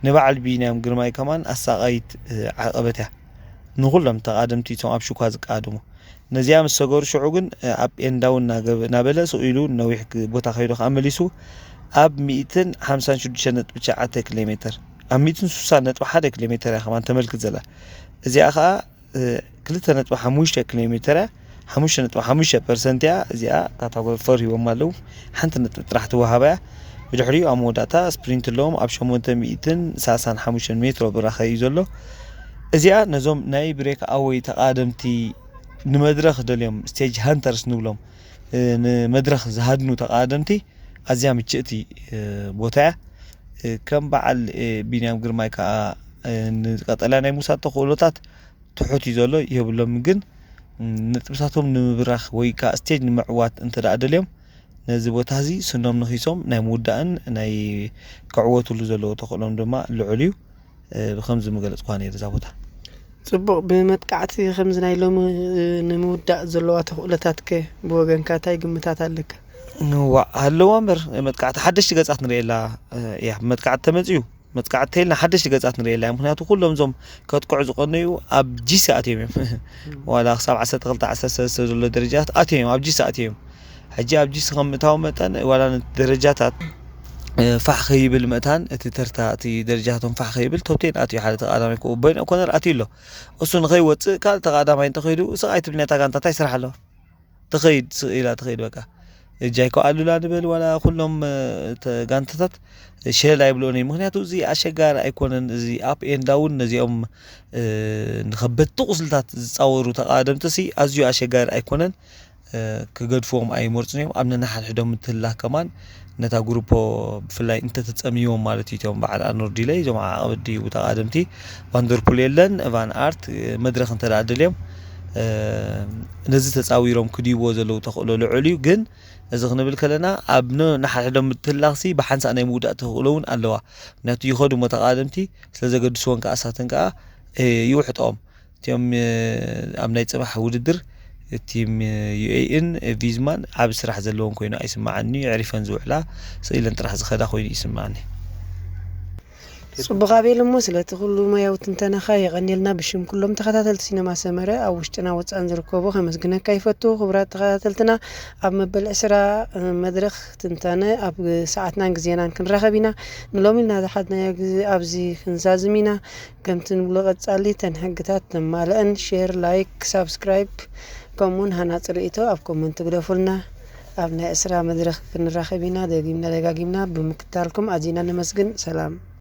ንበዓል ቢንያም ግርማይ ከማን ኣሳቓይት ዓቐበት እያ። ንኹሎም ተቓደምቲ እቶም ኣብ ሽኳ ዝቃደሙ ነዚኣ ምስ ሰገሩ ሽዑ ግን up and down እናገበ- እናበለ ስቕ ኢሉ ነዊሕ ግ- ቦታ ከይዱ ከዓ መሊሱ ኣብ ሚእትን ሓምሳን ሽዱሽተ ነጥቢ ትሽዓተ ኪሎ ሜትር ኣብ ሚእትን ስሳን ነጥቢ ሓደ ኪሎ ሜትር እያ ከማን ተመልክት ዘላ። እዚኣ ከዓ እ፣ ክልተ ነጥቢ ሓሙሽተ ኪሎ ሜትር እያ። ሓሙሽተ ነጥቢ ሓሙሽተ ፐርሰንት እያ። እዚኣ ካታጎሪ ፎር ሂቦም ኣለዉ። ሓንቲ ነጥቢ ጥራሕ ትወሃባ እያ። ብድሕሪኡ ኣብ መወዳእታ ስፕሪንት ኣለዎም። ኣብ ሸሞንተ ሚእትን ሰላሳን ሓሙሽተን ሜትሮ ብራኸ እዩ ዘሎ። እዚኣ ነዞም ናይ ብሬክ ኣወይ ተቓደምቲ ንመድረኽ ደልዮም፣ ስቴጅ ሃንተርስ ንብሎም፣ እ፣ ንመድረኽ ዝሃድኑ ተቓደምቲ ኣዝያ ምችእቲ፣ እ፣ ቦታ እያ። እ፣ ከም በዓል፣ እ፣ ቢንያም ግርማይ ከኣ፣ እ፣ ንቀጠልያ ናይ ምውሳድ ተኽእሎታት ትሑት እዩ ዘሎ፣ የብሎም። ግን፣ እ፣ ነጥብታቶም ንምብራኽ ወይ ከኣ ስቴጅ ንምዕዋት እንተ ደኣ ደልዮም፣ ነዚ ቦታ እዚ ስኖም ነኺሶም ናይ ምውዳእን ናይ ክዕወትሉ ዘለዎ ተኽእሎም ድማ ልዑል እዩ። እ፣ ብኸምዚ ምገለጽኳ ነይሩ እዛ ቦታ። ጽቡቕ፣ ብመጥቃዕቲ ከምዚ ናይ ሎሚ፣ እ፣ ንምውዳእ ዘለዋ ተኽእሎታትከ ብወገንካ እንታይ ግምታት ኣለካ? ዋእ፣ ኣለዋ እምበር፣ መጥቃዕቲ ሓደሽቲ ገጻት ንርእየላ፣ እ፣ እያ። መጥቃዕቲ ተመጽዩ፣ መጥቃዕቲ ተይልና ሓደሽቲ ገጻት ንርእየላ እያ። ምኽንያቱ ኩሎም እዞም ከጥቅዑ ዝቐነዩ ኣብ ጂሲ ኣትዮም እዮም። ዋላ ክሳብ ዓሰርተ ክልተ ዓሰርተ ሰለስተ ዘሎ ደረጃታት ኣትዮም እዮም፣ ኣብ ጂሲ ኣትዮም እዮም። ሕጂ ኣብ ጂሲ ከም ምእታው መጠን፣ ዋላ ነቲ ደረጃታት፣ እ፣ ፋሕ ከይብል መእታን፣ እቲ ተርታ፣ እቲ ደረጃታቶም ፋሕ ከይብል፣ ቶፕ ቴን ኣትዩ ሓደ ተቐዳማይ፣ ኮ-፣ ቦይን ኦኮነር ኣትዩ ኣሎ። እሱ ንኸይወጽእ ካልእ ተቐዳማይ እንተኸይዱ፣ ስቕ ኣይትብል ነታ ጋንታ እንታይ ስራሕ ኣለዋ? ትኸይድ፣ ስቕ ኢላ ትኸይድ በቃ። ጃይኮ ኣሉላ ንበል፣ ዋላ ኩሎም፣ እ፣ ተ-፣ ጋንታታት ሸለል ኣይብልኦን እዩ። ምኽንያቱ እዚ ኣሸጋሪ ኣይኮነን፣ እዚ ኣፕ ኤንድ ዳውን ነዚኦም፣ እ፣ ንኸበድቲ ቁስልታት ዝጻወሩ ተቓደምቲ ሲ ኣዝዩ ኣሸጋሪ ኣይኮነን። እ፣ ክገድፍዎም ኣይመርጹን እዮም። ኣብ ነንሓድሕዶም ምትህልላኽ ከማን ነታ ግሩፖ ብፍላይ እንተተጸምይዎም ማለት እዩ። እቶም በዓል ኣርኖልድ ዲለይ፣ እዞም ዓቐብቲ ዲቡ ተቓደምቲ ቫንደርፑል የለን፣ ቫን ኣርት፣ እ፣ መድረኽ እንተ ደኣ ደልዮም፣ እ፣ ነዚ ተጻዊሮም ክድይብዎ ዘለዉ ተኽእሎ ልዑል እዩ። ግን እዚ ክንብል ከለና ኣብ ነ-፣ ነሓድሕዶም ምትህልላኽሲ ብሓንሳእ ናይ ምውዳእ ተኽእሎ እውን ኣለዋ። ምክንያቱ ይኸዱ እሞ ተቓደምቲ ስለ ዘገድስወን ከኣ እሳተን ከኣ፣ እ፣ ይውሕጠኦም። እቲኦም፣ እ፣ ኣብ ናይ ጽባሕ ውድድር ቲም፣ እ፣ ዩ ኤ ኢን፣ እ፣ ቪዝማን ዓቢ ስራሕ ዘለዎም ኮይኑ ኣይስምዓኒ። የዕሪፈን ዝውዕላ ስቕ ኢለን ጥራሕ ዝኸዳ ኮይኑ ይስምዓኒ። ጽቡቕ ኣቤል፣ እሞ ስለቲ ኩሉ ሞያዊ ትንተናኻ የቐንየልና። ብሽም ኩሎም ተኸታተልቲ ሲነማ ሰመረ ኣብ ውሽጥና ወጻእን ዝርከቡ ከመስግነካ ይፈቱ። ክቡራት ተኸታተልትና፣ ኣብ መበል ዕስራ መድረኽ ትንታነ ኣብ ሰዓትናን ግዜናን ክንራኸብ ኢና። ንሎሚ ኢልና ዝሓዝናዮ ግዜ ኣብዚ ክንዛዝም ኢና። ከምቲ ንብሎ ቀጻሊ እተን ሕግታት ነማልአን፣ ሼር፣ ላይክ፣ ሳብስክራይብ ከምኡውን ሃናጺ ርእይቶ ኣብ ኮመንት ግደፉልና። ኣብ ናይ ዕስራ መድረኽ ክንራኸብ ኢና። ደጊምና ደጋጊምና ብምክታልኩም ኣዚና ነመስግን። ሰላም።